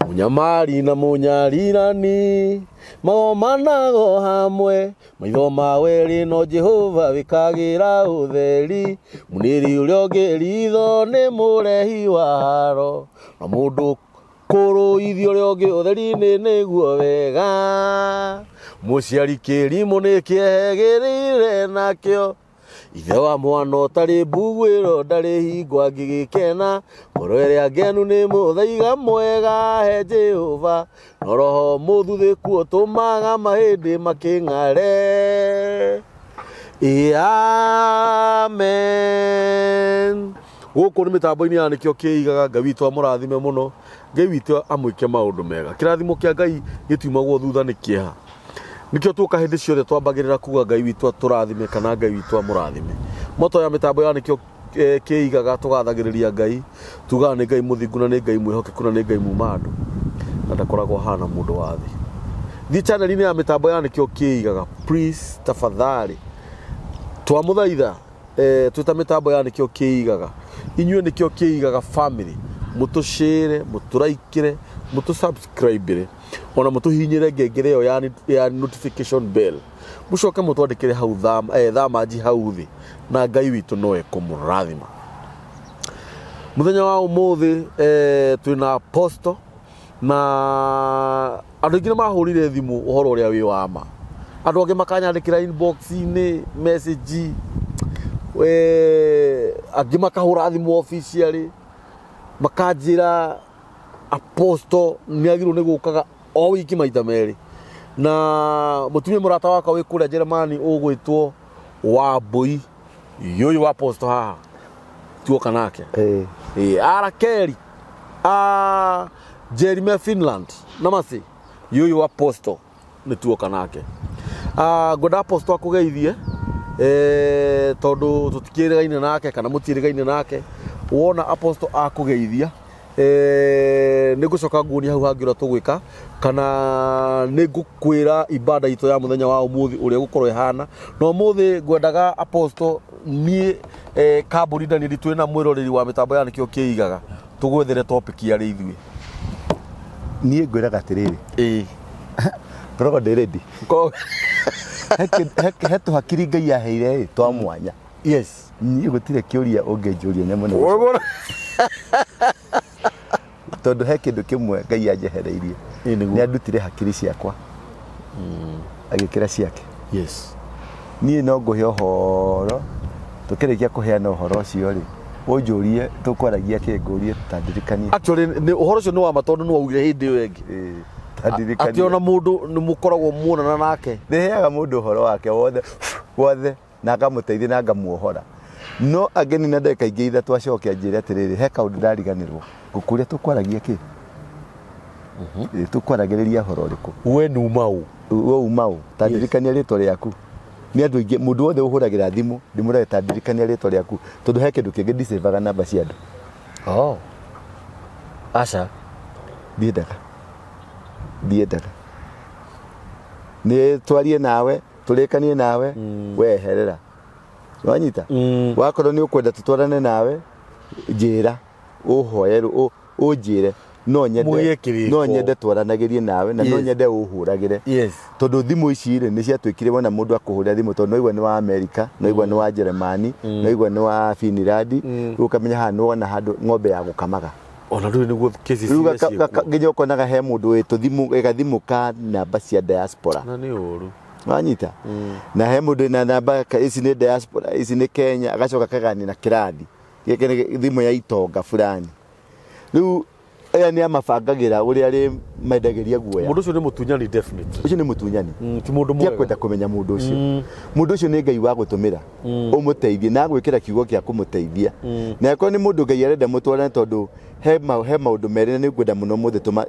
Mũnyamari na mũnyarirani magomanago hamwe, maitho ma werĩ no Jehova wĩkagĩra ũtheri. Mũnĩri ũrĩa ũngĩ ritho nĩ mũrehi wa haro, na mũndũ kũrũithia ũrĩa ũngĩ ũtheri-inĩ nĩguo wega. Mũciari kĩrimũ nĩ kĩehegĩrĩire nakĩo. Ithe wa mwana ũtarĩ mbuguĩro ndarĩ hingo angĩgĩkena, ngoro ĩrĩa ngenu nĩ mũthaiga mwega he Jehova, no roho mũthuthĩku ũtũmaga mahĩndĩ makĩng'are. Amen. Gũkũ nĩ mĩtambo-inĩ ya nĩkĩo kĩigaga. Ngai witũ amũrathime mũno, Ngai witũ amwĩke maũndũ mega. Kĩrathimo kĩa Ngai gĩtiumagwo thutha nĩ kĩeha. Nĩkĩo tuoka hĩndĩ ciothe twambagĩrĩra kuga Ngai witũ atũrathime kana Ngai witũ amũrathime. Moto ya mĩtambo ya nĩkĩo kĩigaga tũgathagĩrĩria Ngai, tugaga nĩ Ngai mũthingu na nĩ Ngai mwĩhokeku na nĩ Ngai muma andũ na ndakoragwo ahana mũndũ wa thĩ. Thiĩ channel-inĩ ya mĩtambo ya nĩkĩo kĩigaga, please, tafadhali, twamũthaitha twĩ ta mĩtambo ya nĩkĩo kĩigaga. Inyuĩ nĩkĩo kĩigaga family, mũtũshare, mũtũraikĩre, mũtũ-subscribe-ĩre, ona mũtũhihinyĩre ngengere ĩyo ya notification bell, mũcoke mũtwandĩkĩre hau thamanji hau thĩ, na Ngai witũ no ekũmũrathima. Mũthenya wa ũmũthĩ twĩna apostle, na andũ aingĩ nĩ mahũrire thimũ ũhoro ũrĩa wĩ wa ma. Andũ angĩ makanyandĩkĩra inbox-inĩ message, angĩ makahũra thimũ officially makanjĩra apostle nĩ agĩrĩirwo nĩ gũkaga o wiki maita merĩ. Na mũtumia mũrata wakwa wĩ kũrĩa Jeremani ũgwĩtwo Wambũi, yũyũ wa apostle haha tuoka nake. Ĩĩ, Arakeri a Jerime Finland namasi yũyũ apostle nĩ tuoka nake. Ngwenda apostle akũgeithie, tondũ tũtikĩrĩgaine nake kana mũtiĩrĩgaine nake. Wona apostle akũgeithia, nĩ ngũcoka nguonie hau hangĩ ũrĩa tũgwĩka, kana nĩ ngũkwĩra ibada itũ ya mũthenya wa ũmũthĩ ũrĩa gũkorwo ĩhana. Na ũmũthĩ ngwendaga apostle niĩ, kambũri Daniel twĩna mwĩroreri wa mĩtambo ya nĩkĩo kĩigaga, tũgwethere topic arĩ ithuĩ. Niĩ ngwĩraga atĩrĩrĩ, ngoragwo ndĩ ready. He tũhakiri Ngai aheire ĩ twa mwanya. Niĩ gũtirĩ kĩũria ũngĩnjũria nyamũ nĩ gũcokia. Tondũ he kĩndũ kĩmwe Ngai anjehereirie. Ĩ, nĩguo. Nĩ andutire hakiri ciakwa agĩkĩra ciake. Niĩ no ngũhe ũhoro, tũkĩrĩkia kũheana ũhoro ũcio rĩ, ũnjũrie tũkwaragia kĩ, ngũrie ta ndirikanie. Actually, nĩ ũhoro ũcio nĩ wa ma tondũ nĩ waugire hĩndĩ ĩyo ĩngĩ. Ĩĩ, ta ndirikanie. Atĩ ona mũndũ nĩ mũkoragwo muonana nake. Nĩ heaga mũndũ ũhoro wake wothe wothe na ngamũteithia na ngamuohora. No angĩnina ndagĩka ingĩ ithatũ acoke anjĩre atĩrĩrĩ, he kaũndũ ndariganĩrwo, ngũkũria tũkwaragia kĩ? Ĩĩ, tũkwaragĩrĩria ũhoro ũrĩkũ? We numa ũ? We uma ũ? Ta ndirikania rĩtwa rĩaku. Nĩ andũ aingĩ, mũndũ wothe ũhũragĩra thimũ, ndĩmũragia ta ndirikania rĩtwa rĩaku, tondũ he kĩndũ kĩngĩ ndicĩvaga namba cia andũ. Oh. Aca. Ndiendaga. Ndiendaga. Nĩ twarie nawe, tũrĩkanie nawe, weherera. Wanyita? Wakorwo nĩ ũkwenda tũtwarane nawe, njĩra, ũhoe, ũnjĩre. No nyende, Mũgĩe kĩrĩko. no nyende twaranagĩrie nawe na no nyende ũhũragĩre. Tondũ thimũ ici rĩ, nĩ ciatuĩkire wona mũndũ akũhũrĩra thimũ, tondũ no igua nĩ wa Amerika, no igua nĩ wa Jeremani, no igua nĩ wa Finland, rĩu ũkamenya haha nĩ wona handũ ng'ombe ya gũkamaga. Ona ndũĩ nĩguo cases Rĩu iria ciĩkuo. nginya ũkonaga he mũndũ wĩ tũthimũ, gathimũ ka namba cia diaspora. Na nĩ ũru. Wanyita? Na he mũndũ wĩna namba ici nĩ diaspora, ici nĩ Kenya, agacoka akagania na kĩrathi. Gĩkĩ nĩ thimũ ya itonga fulani. Rĩu aya nĩ amabangagĩra ũrĩa arĩ mendagĩria guoya. Mũndũ ũcio nĩ mũtunyani definitely. Ũcio nĩ mũtunyani. Ti mũndũ mwega. Ti akwenda kũmenya mũndũ ũcio. Mũndũ ũcio nĩ Ngai wa gũtũmĩra. Ũmũteithie na agwĩkĩra kiugo kĩa kũmũteithia. Na akorwo nĩ mũndũ Ngai arenda mũtwarane, tondũ he maũndũ merĩ na nĩ ngwenda mũno ũmũthĩ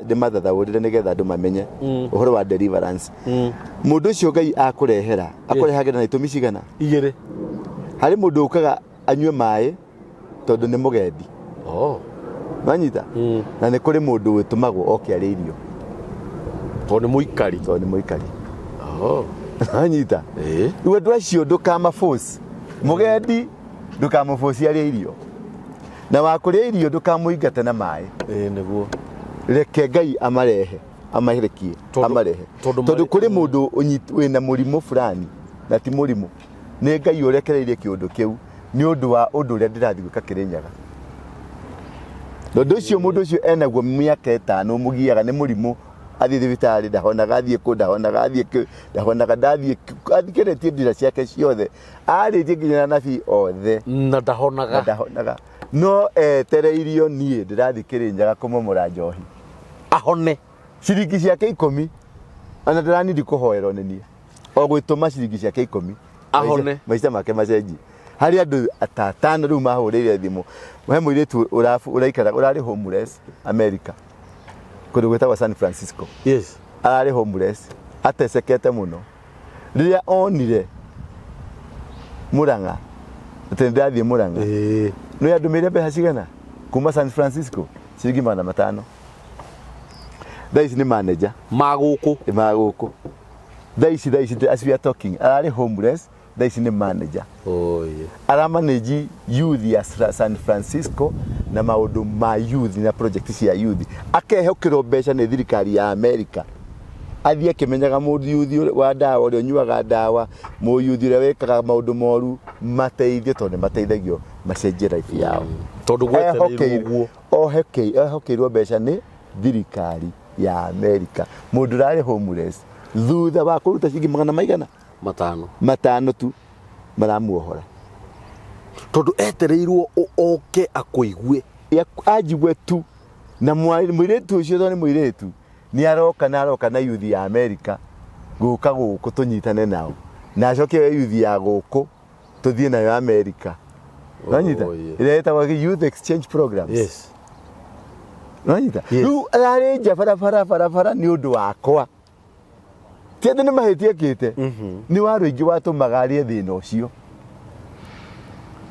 ndĩmathathaũrĩre nĩgetha andũ mamenye ũhoro wa deliverance. Mũndũ ũcio Ngai akũrehera, akũrehagĩra na itũmi cigana? Igĩrĩ. Harĩ mũndũ ũkaga anyue maĩ tondũ nĩ mũgendi. Wanyita? Na nĩ kũrĩ mũndũ wĩtũmagwo oke arĩe irio. Tondũ nĩ mũikari. Tondũ nĩ mũikari. Wanyita? Rĩu andũ acio ndũkamaforce. Mũgendi ndũkamũforce arĩe irio. Na wa kũrĩa irio ndũkamũingate na maĩ. Ĩĩ, nĩguo. Reke Ngai amarehe, amarekie, amarehe. Tondũ Tondũ kũrĩ mũndũ wĩna mũrimũ fulani na ti mũrimũ, nĩ Ngai ũrekereirie kĩũndũ kĩu nĩ ũndũ wa ũndũ ũrĩa ndĩrathiĩ gwĩka Kĩrĩnyaga. Tondũ ũcio mũndũ ũcio enaguo mĩaka 5 ũmũgiaga nĩ mũrimũ, athiĩ thibitarĩ ndahonaga, athiĩ kũ ndahonaga, athiĩ kũ ndahonaga, ndathiĩ athikĩrĩtie ndira ciake ciothe, arĩtie nginya na anabii othe na ndahonaga. Na ndahonaga, no etereirio niĩ ndĩrathiĩ Kĩrĩnyaga kũmomora njohi ahone. Ciringi ciake 10 ona ndĩranindi kũhoerwo nĩ niĩ, o gwĩtũma ciringi ciake 10 ahone, maica make macenjie. Harĩ andũ atano rĩu mahũrĩire thimũ. He mũirĩtu ũraikara, ũrarĩ homeless America, kũndũ gwĩtagwo San Francisco. Ararĩ homeless, atecekete mũno. Rĩrĩa onire Murang'a, atĩ nĩndĩrathiĩ Murang'a, nĩ andũmĩire mbeca cigana kuma San Francisco? Ciringi 500. Thaa ici nĩ manager. Ma gũkũ. Ma gũkũ. Thaa ici as we are talking, ararĩ homeless, thaa ici nĩ manager. Oh, yeah. Aramanage youth ya San Francisco na maũndũ ma youth na project cia youth. Akehokerwo mbeca nĩ thirikari ya America, athiĩ akĩmenyaga mũyuthi wa ndawa ũrĩa ũnyuaga ndawa, mũyuthi ũrĩa wĩkaga maũndũ moru, mateithio, tondũ nĩ mateithagio macenjie life yao. Tondũ gwetereirwo ũguo. Ehokeirwo mbeca nĩ thirikari ya America, mũndũ ũrarĩ homeless, thutha wa kũruta ciringi magana maigana? 5. 5 tu maramuohora. Tondũ etereirwo oke akũigue. Anjigue tu. Na mũirĩtu ũcio, tondũ nĩ mũirĩtu, nĩ aroka na aroka na youth ya America gũka gũkũ tũnyitane nao, na acoke oe youth ya gũkũ tũthiĩ nayo America. Wanyita? Oh, yeah. Ĩrĩa ĩtagwo youth exchange programs. Wanyita? Yes. Rĩu ararĩ nja barabara barabara nĩ ũndũ wakwa. Ti atĩ nĩ mahĩtia ekĩte, nĩ wa rũingĩ watũmaga arĩe thĩna ũcio,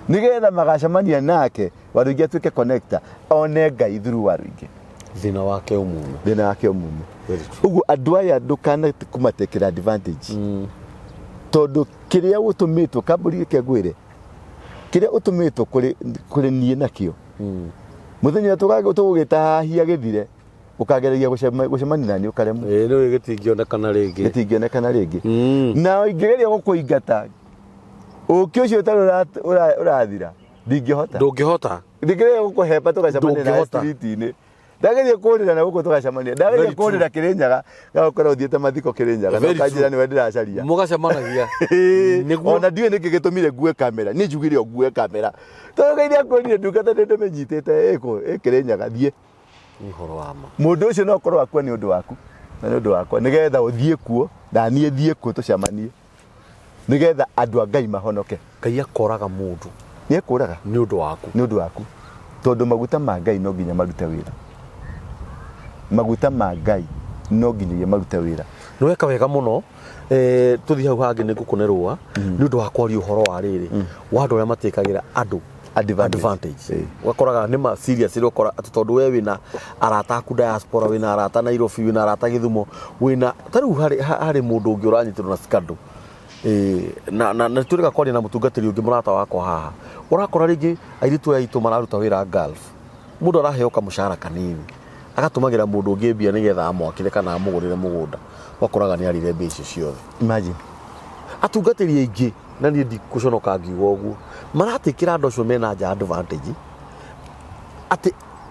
nĩgetha magacemania nake Warũingĩ atuĩke connector, one Ngai through Warũingĩ. Thĩna wake ũmume. Thĩna wake ũmume. Very true. Ũguo andũ aya ndũkana kũmatekera advantage, tondũ kĩrĩa ũtũmĩtwo kambũri, reke ngwĩre kĩrĩa ũtũmĩtwo kũrĩ niĩ nakĩo, mũthenya ũrĩa tũgũgĩtahia gĩthire, ũkageragia gũcemania naniĩ ũkaremwo. Ĩĩ, nĩ gĩtingĩonekana rĩngĩ. Gĩtingĩonekana rĩngĩ. Na ingĩgeria gũkũingata ũkĩ ũcio ũtarĩ ũrathira, ndingĩhota. Ndũngĩhota. Ndingĩgeria gũkũhemba tũgacemania nawe Ndũngĩhota. street-inĩ. Ndageria kũrĩra na gũkũ tũgacemania, ndageria Very true. kũrĩra Kĩrĩnyaga, gagũkora ũthiĩte mathiko Kĩrĩnyaga na Very ũkanjĩra true. nĩwe ndĩracaria. Mũgacemanagia. Nĩguo. Ona ndiũĩ nĩkĩ gĩtũmire ngue kamera, niĩ njugire o ngue kamera tondũ Ngai nĩakwĩrire ndungata nĩ ndĩmĩnyitĩte ĩkũ ĩ Kĩrĩnyaga, thiĩ. Nĩ ũhoro wa ma. Mũndũ ũcio no akorwo akua nĩ ũndũ waku na nĩ ũndũ wakwa, nĩgetha ũthiĩ kuo na niĩ thiĩ kuo, tũcemanie, nĩgetha andũ a Ngai mahonoke. Ngai akoraga mũndũ. Nĩ ekũraga. Nĩ ũndũ waku. Nĩ ũndũ waku, tondũ maguta ma Ngai no nginya marute wĩra, maguta ma Ngai no nginyagia marute wĩra. Nĩ weka wega mũno. Tũthiĩ hau hangĩ, nĩ ngũkũne rũa nĩ ũndũ wa kwaria ũhoro wa rĩrĩ wa andũ arĩa matĩkagĩra andũ Advantage. Advantage. Ũgakoraga nĩ ma serious, ũgakora atĩ tondũ we wĩna arata aku diaspora, wĩna arata Nairobi, wĩna arata Gĩthumo, wĩna ta rĩu harĩ mũndũ ũngĩ ũranyitĩrwo na scandal. Na tũrĩga kwaria na mũtungatĩri ũngĩ mũrata wakwa haha, ũrakora rĩngĩ airĩtu aya aitũ mararuta wĩra Gulf, mũndũ araheo kamũcara kanini, agatũmagĩra mũndũ ũngĩ mbia nĩgetha amwakĩre kana amũgũrĩre mũgũnda, ũgakoraga nĩ arĩire mbia icio ciothe. Imagine. Atungatĩri aingĩ, na niĩ ndikũconoka ngiuga ũguo, maratĩkĩra andũ acio mena nja advantage,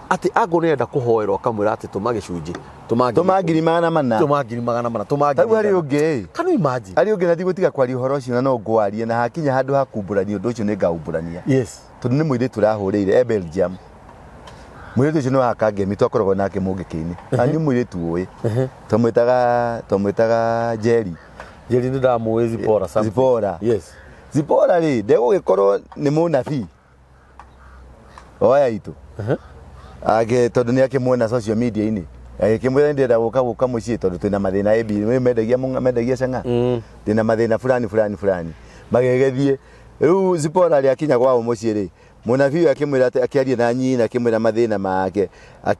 atĩ angorwo nĩ arenda kũhoerwo, akamwĩra atĩ tũma gĩcunjĩ, tũma tũma 400,000. Tũma 400,000, tũma Tarĩu harĩ 100,000. Ũngĩ ĩ. Can you imagine? Harĩ ũngĩ, na ndigũtiga kwaria ũhoro ũcio, na no ngwarie, na hakinya handũ ha kumbũrania ũndũ ũcio nĩ ngaumbũrania, tondũ nĩ mũirĩtu ũrahũrĩire e Belgium. Mũirĩtu ũcio nĩ wa Kangemi, twakoragwo nake mũngĩkĩ-inĩ, na nĩ mũirĩtu ũĩ, twamwĩtaga Jerry. Njeri nĩ ndamũĩ, Zipora something. Zipora. Zipora rĩ, ndegũgĩkorwo nĩ mũnabii oya itũ ake, tondũ nĩ akĩmuona social media-inĩ, agĩkĩmwĩra ndĩrenda gũka mũciĩ tondũ twĩna mathĩna AB mendagia mendagia cang'a, ndĩna mathĩna fulani fulani fulani, magĩgĩthiĩ. Rĩu Zipora rĩ, akinya kwao mũciĩ rĩ, mũnabii ũyũ akĩmwĩra atĩ akĩaria na nyina, akĩmwĩra mathĩna make.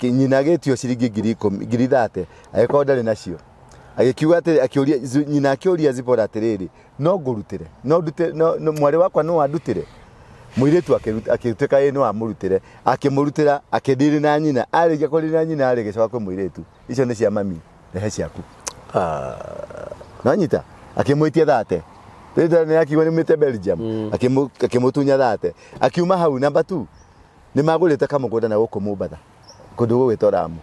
Nyina agĩtio ciringi 10,000, 30,000, agĩkorwo ndarĩ nacio. Agĩkiuga atĩrĩ, akĩũria nyina, akĩũria Zipora atĩrĩrĩ, no ngũrutĩre, no ndute, no mwarĩ wakwa, no andutĩre? Mũirĩtu akĩtuĩka ĩ no amũrutĩre, akĩmũrutĩra, akĩndiri na nyina, arĩkia kũriri na nyina rĩ, gĩcoka kwĩ mũirĩtu, icio nĩ cia mami, rehe ciaku. Nanyita akĩmwĩtia thate rĩrĩ nĩ akiuga nĩ mĩte Belgium. Akĩmũtunya thate, akiuma hau. Namba 2, nĩ magũrĩte kamũgũnda na gũkũ Mombatha, kũndũ gũgwĩtwo Ramu,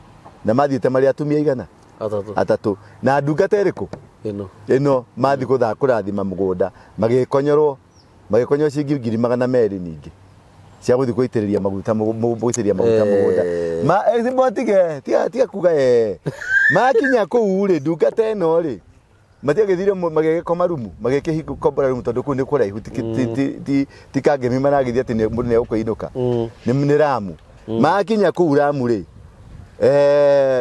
na mathiĩte marĩ atumia igana? Atatũ. Atatũ. Na ndungata ĩrĩkũ? Ĩno. Ĩno mathiĩ gũthaa kũrathima mũgũnda, magĩkonyorwo, magĩkonyorwo ciringi 200,000 ningĩ cia gũthiĩ gũitĩrĩria maguta gũitĩrĩria maguta mũgũnda. Ma motige tiga tiga kuga makinya kũu rĩ, ndungata ĩno rĩ, matiagĩthire magĩgĩkoma rumu, magĩkĩkombora rumu, tondũ kũu nĩ kũraihu, ti kangemi maragĩthiĩ atĩ mũndũ nĩ egũkĩinũka. Nĩ Ramu. Makinya kũu Ramu rĩ,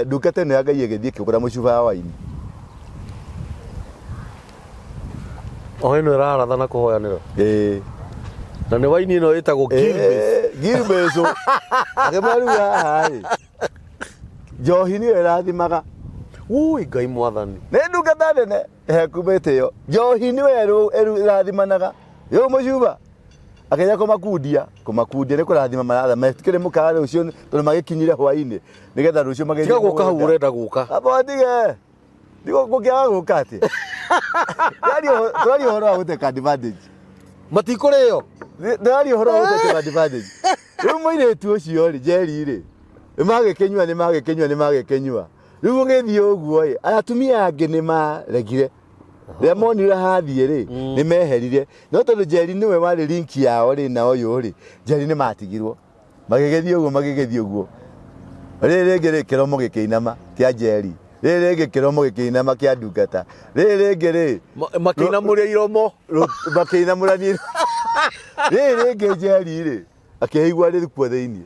ndungata ĩno ya Ngai ĩgĩthiĩ ĩkĩgũra mũcuba wa waini. O ĩno ĩraratha na kũhoyanĩra? Ĩĩ. Na nĩ waini ĩno ĩtagwo Gilbis. Gilbeco akĩmwĩra, rĩu haha rĩ, njohi nĩyo ĩrathimaga. Ui, Ngai mwathani. Nĩ ndungata nene hekumĩte ĩyo, njohi nĩyo ĩrathimanaga. Rĩu mũcuba akĩnya kũmakundia, kũmakundia nĩ kũrathima maratha metikĩrĩ mũkawa rũciũ, tondũ magĩkinyire hwainĩ nĩgetha rũciũ magĩthiĩ Tiga gũka hau. Mũgũnda. Ũrenda gũka? Amba tige. Ndigo ngũkĩaga gũka atĩ. Tũraria ũhoro wa gũteka advantage. Matikũrĩo. Ndĩraria ũhoro wa gũteka advantage. Rĩu mũirĩtu ũcio rĩ, Njeri rĩ, nĩ magĩkĩnyua, nĩ magĩkĩnyua, nĩ magĩkĩnyua. Rĩu gũgĩthiĩ ũguo ĩ, atumia angĩ nĩ maregire. Rĩrĩa monire hathiĩ rĩ, nĩ meherire. No tondũ Njeri nĩwe warĩ link yao rĩ na ũyũ rĩ, Njeri nĩ matigirwo. Magĩgĩthiĩ ũguo, magĩgĩthiĩ ũguo. Rĩrĩ rĩngĩ rĩ, kĩromo gĩkĩinama kĩa Njeri. Rĩrĩ rĩngĩ kĩromo gĩkĩinama kĩa ndungata. Rĩrĩ rĩngĩ rĩ, Makĩinamũria iromo. Makĩinamũrania. Rĩrĩ rĩngĩ Njeri rĩ, akĩigua rĩrĩ kuo thĩinĩ,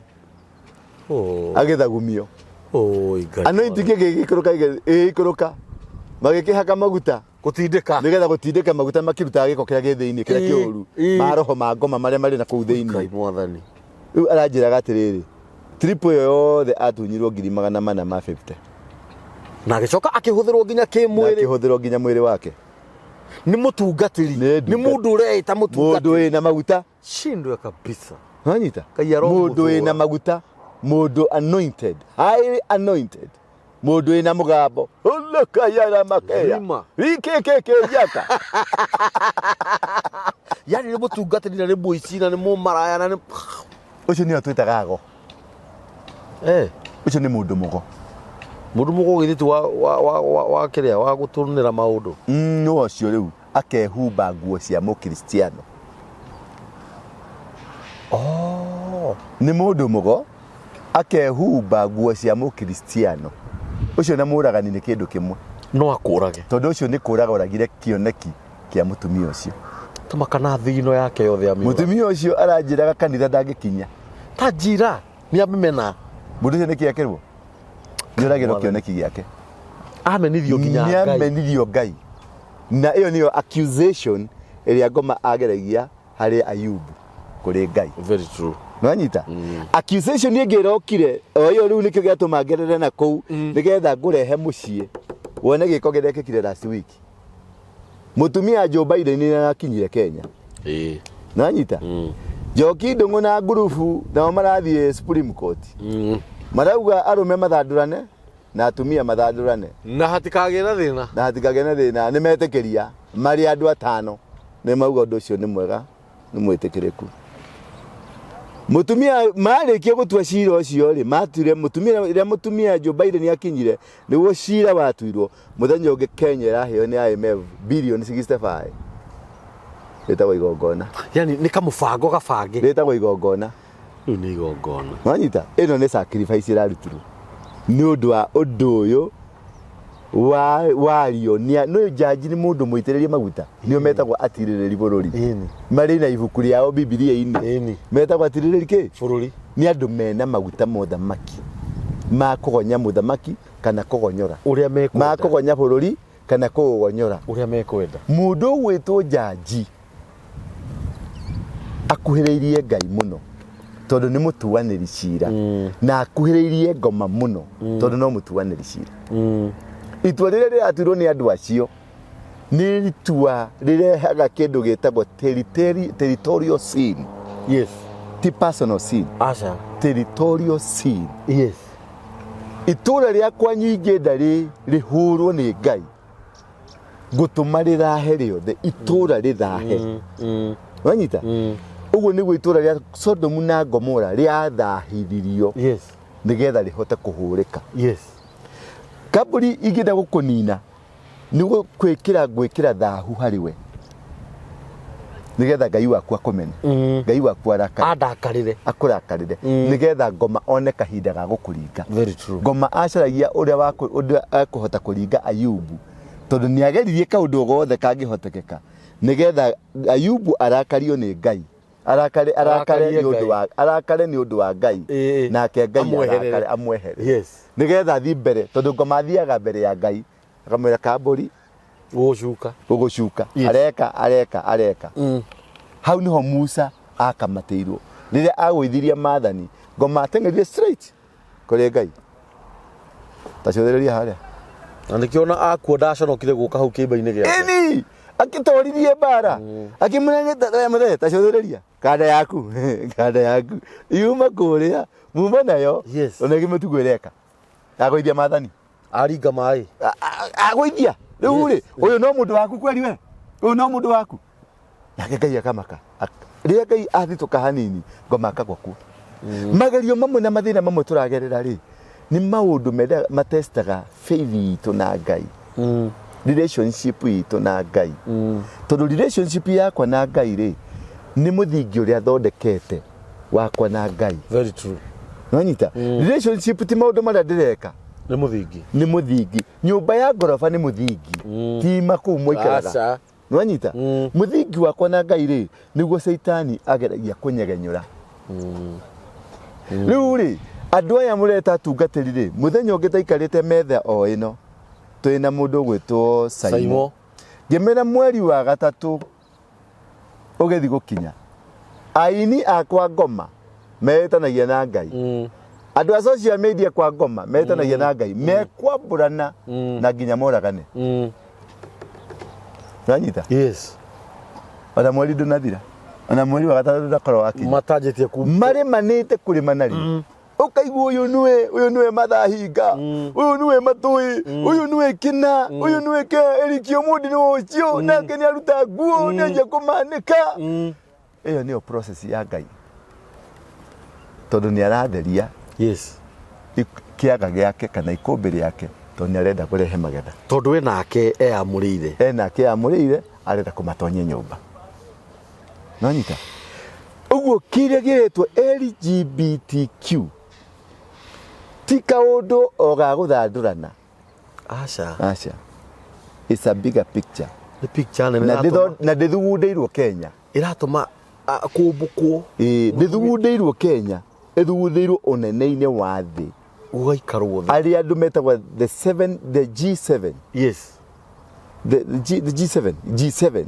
agĩthagumio. Oi, Ngai. Anointing ĩgĩgĩikũrũka, ĩgĩikũrũka, magĩkĩhaka maguta. Gũtindĩka. Nĩgetha gũtindĩka maguta makĩrutaga gĩko kĩrĩa gĩ thĩinĩ, kĩrĩa kĩũru, maroho ma ngoma marĩa marĩ na kũu Ngai thĩinĩ. mwathani. Rĩu aranjĩraga atĩrĩrĩ, trip ĩyo yothe atunyirwo 450,000. Na agĩcoka akĩhũthĩrwo nginya Na kĩmwĩrĩ. akĩhũthĩrwo nginya mwĩrĩ wake. Nĩ mũtungatĩri. Nĩ Nĩ ndungata. mũndũ ũreĩta mũndũ mũtungatĩri. wĩna maguta. Shindwe kabisa. Wanyita? Ngai aromũthũra. Mũndũ wĩna maguta, mũndũ anointed, highly anointed, mũndũ wĩna mũgambo ulukayaramakeya Rima. rikĩkĩkĩjaka. Yani nĩ mũtungatĩri na nĩ mũici na nĩ mũmaraya na nĩ Ũcio nĩo twĩtaga ago. Ũcio nĩ mũndũ mũgo. Mũndũ mũgo githĩ ti wa kĩrĩa wa gũtũnĩra maũndũ? No ũcio rĩu akehumba nguo cia mũkristiano. Nĩ mũndũ mũgo akehumba nguo cia mũkristiano. Ũcio na mũragani nĩ kĩndũ kĩmwe. No akũrage. Tondũ ũcio nĩ kũraga oragire kĩoneki kĩa mũtumia ũcio. Tũmakana thigino yake yothe amĩũrage. Mũtumia ũcio aranjĩraga kanitha ndangĩkinya. Ta njira nĩ amĩmena. Mũndũ ũcio nĩkĩ ekĩrwo? Nĩ oragĩrwo kĩoneki gĩake. Amenithio nginya Nĩ Ngai. Amenithio Ngai. Na ĩyo nĩyo accusation ĩrĩa ngoma ageragia harĩ Ayubu kũrĩ Ngai. Very true. Nwanyita? Accusation ĩngĩ ĩrokire o ĩyo rĩu, nĩkĩo gĩatũma ngerere na kũu, nĩgetha ngũrehe mũciĩ wone gĩko kĩrekĩkire last week. Mũtumia Joe Biden nĩ arakinyire Kenya. Nwanyita? Njoki Ndung'u na ngurubu nao marathiĩ Supreme Court. Marauga arũme mathandũrane na atumia mathandũrane. Na hatikagĩe na thĩna. Na hatikagĩe na thĩna. Nĩ metĩkĩria marĩ andũ atano, nĩ mauga ũndũ ũcio nĩ mwega, nĩ mwĩtĩkĩrĩku. Mũtumia marĩkia gũtua cira ũcio rĩ, matuire mũtumia, rĩrĩa mũtumia Joe Biden akinyire nĩguo cira watuirwo. Mũthenya ũngĩ Kenya ĩraheo nĩ IMF bilioni 65, rĩtagwo igongona. Yani nĩ kamũbango gabange. Rĩtagwo igongona. Rĩu nĩ igongona. Wanyita? Ĩno nĩ sacrifice ĩrarutirwo nĩ ũndũ wa ũndũ ũyũ wa wario nĩ no jaji, nĩ mũndũ mũitĩrĩrie maguta, nĩo metagwo atirĩrĩri bũrũri. Marĩ na ibuku rĩao Bibilia-inĩ. Metagwo atirĩrĩri kĩ? Bũrũri. Nĩ andũ mena maguta ma ũthamaki, ma kũgonya mũthamaki kana kũgonyora. Ũrĩa ma mekwenda. Kũgonya bũrũri kana kũũgonyora. Ũrĩa mekwenda. Mũndũ ũgwĩtwo jaji akuhĩrĩirie Ngai mũno, tondũ nĩ mũtuanĩri cira, na akuhĩrĩirie ngoma mũno, tondũ no mũtuanĩri cira. Itua rĩrĩa rĩratuirwo nĩ andũ acio nĩ itua rĩrehaga kĩndũ gĩtagwo territorial sin. Yes. Ti personal sin. Aca. Territorial sin. Yes. Itũra rĩa kwanyu ingĩenda rĩhũrwo nĩ Ngai, ngũtũma rĩthahe rĩothe, itũra rĩthahe. Wanyita? Ũguo nĩguo itũra rĩa Sodomu na Gomora rĩathahithirio. Yes. Nĩgetha rĩhote kũhũrĩka. Yes. Kambuni ingĩenda gũkũnina nĩ gwĩkĩra ngwĩkĩra thahu harĩ we nĩgetha Ngai waku akũmene, Ngai waku arakare, andakarĩre, akũrakarĩre, nĩgetha ngoma one kahinda ga gũkũringa. Very true. Ngoma acaragia ũrĩa ũrĩa ekũhota kũringa Ayubu, tondũ nĩ ageririe kaũndũ gothe kangĩhotekeka nĩgetha Ayubu arakario nĩ Ngai, arakare, arakare Arakarie nĩ ũndũ Ngai. wa arakare nĩ ũndũ wa Ngai, nake Ngai Amweherere. arakare amweherere, Yes. nĩgetha athiĩ mbere, tondũ ngoma athiaga mbere ya Ngai akamwĩra kambũri gũgũcuka. Gũgũcuka. Yes. Areka areka areka. Hau niho Musa akamatĩirwo rĩrĩa agũithirie maathani, ngoma ateng'erire straight kũrĩ Ngai. Tacũthĩrĩria harĩa. Na nĩkĩo ona akua ndaconokire gũka hau kĩimba-inĩ gĩake. Ĩni akĩtoririe mbara, akĩmũnengera mũthee. Tacũthĩrĩria kanda yaku, kanda yaku yuma kũrĩa muma nayo. Yes. Ona ĩgĩmĩtugo ĩreka agũithia maathani. Aringa maĩ. Agũithia rĩu rĩ, ũyũ no mũndũ waku kweli, we ũyũ no mũndũ waku. Nake Ngai akamaka. Rĩrĩa Ngai athitũka hanini, ngoma akagwa kuo. Magerio mamwe na mathĩna mamwe tũragerera rĩ, nĩ maũndũ mendaga matestaga faith itũ na Ngai, relationship itũ na Ngai, tondũ relationship yakwa na Ngai rĩ, nĩ mũthingi ũrĩa thondekete wakwa na Ngai. Very true. Nĩwanyita? Relationship ti maũndũ marĩa ndĩreka. Nĩ mũthingi. Nĩ mũthingi. Nyũmba ya ngoroba nĩ mũthingi, ti makũu mũikaraga. Aca. Nĩwanyita? Mũthingi wakwa na Ngai rĩ, nĩguo caitani ageragia kũnyegenyũra. Rĩu rĩ, andũ aya mũreta atungatĩri rĩ, mũthenya ũngĩ taikarĩte metha o ĩno twĩna mũndũ ũgwĩtwo Saimo, Saimo. Ngĩmĩra mweri wa gatatũ ũgĩthiĩ gũkinya, aini akwa ngoma metanagia na Ngai, andũ a social media kwa ngoma metanagia na Ngai, mekwambũrana na nginya moragane. Nanyita? Yes. Ona mweri ndũnathira, ona mweri wa gatatũ ndũnakorwo wakinya, matanjĩtie ku marĩmanĩte kũrĩmana rĩ, ũkaigua ũyũ nĩwe, ũyũ nĩwe mathahinga, ũyũ nĩwe matũĩ, ũyũ nĩwe kĩna, ũyũ nĩwe ke erikio mũndi nĩwe ũcio nake nĩ aruta nguo, nĩ anjia kũmanĩka. Ĩyo nĩyo process ya Ngai, tondũ nĩ aratheria kĩaga gĩake kana ikũmbĩ rĩake, tondũ nĩ arenda kũrehe magetha. Tondũ we nake eyamũrĩire. Enake amũrĩire, arenda kũmatonyia nyũmba. Nonyita ũguo kĩrĩa gĩretwo LGBTQ ti kaũndũ o ga gũthandũrana. Aca. Aca, it's a bigger picture. Nĩ picture nene. Na ĩratũma na ndĩthugundĩirwo Kenya. Ĩratũma kũmbũkwo. Ĩĩ, ndĩthugundĩirwo Kenya, ĩthugundĩirwo ũnene-inĩ wa thĩ. Gũgaikarwo thĩ. Arĩa andũ metagwo the seven, the G7. The G7, G7.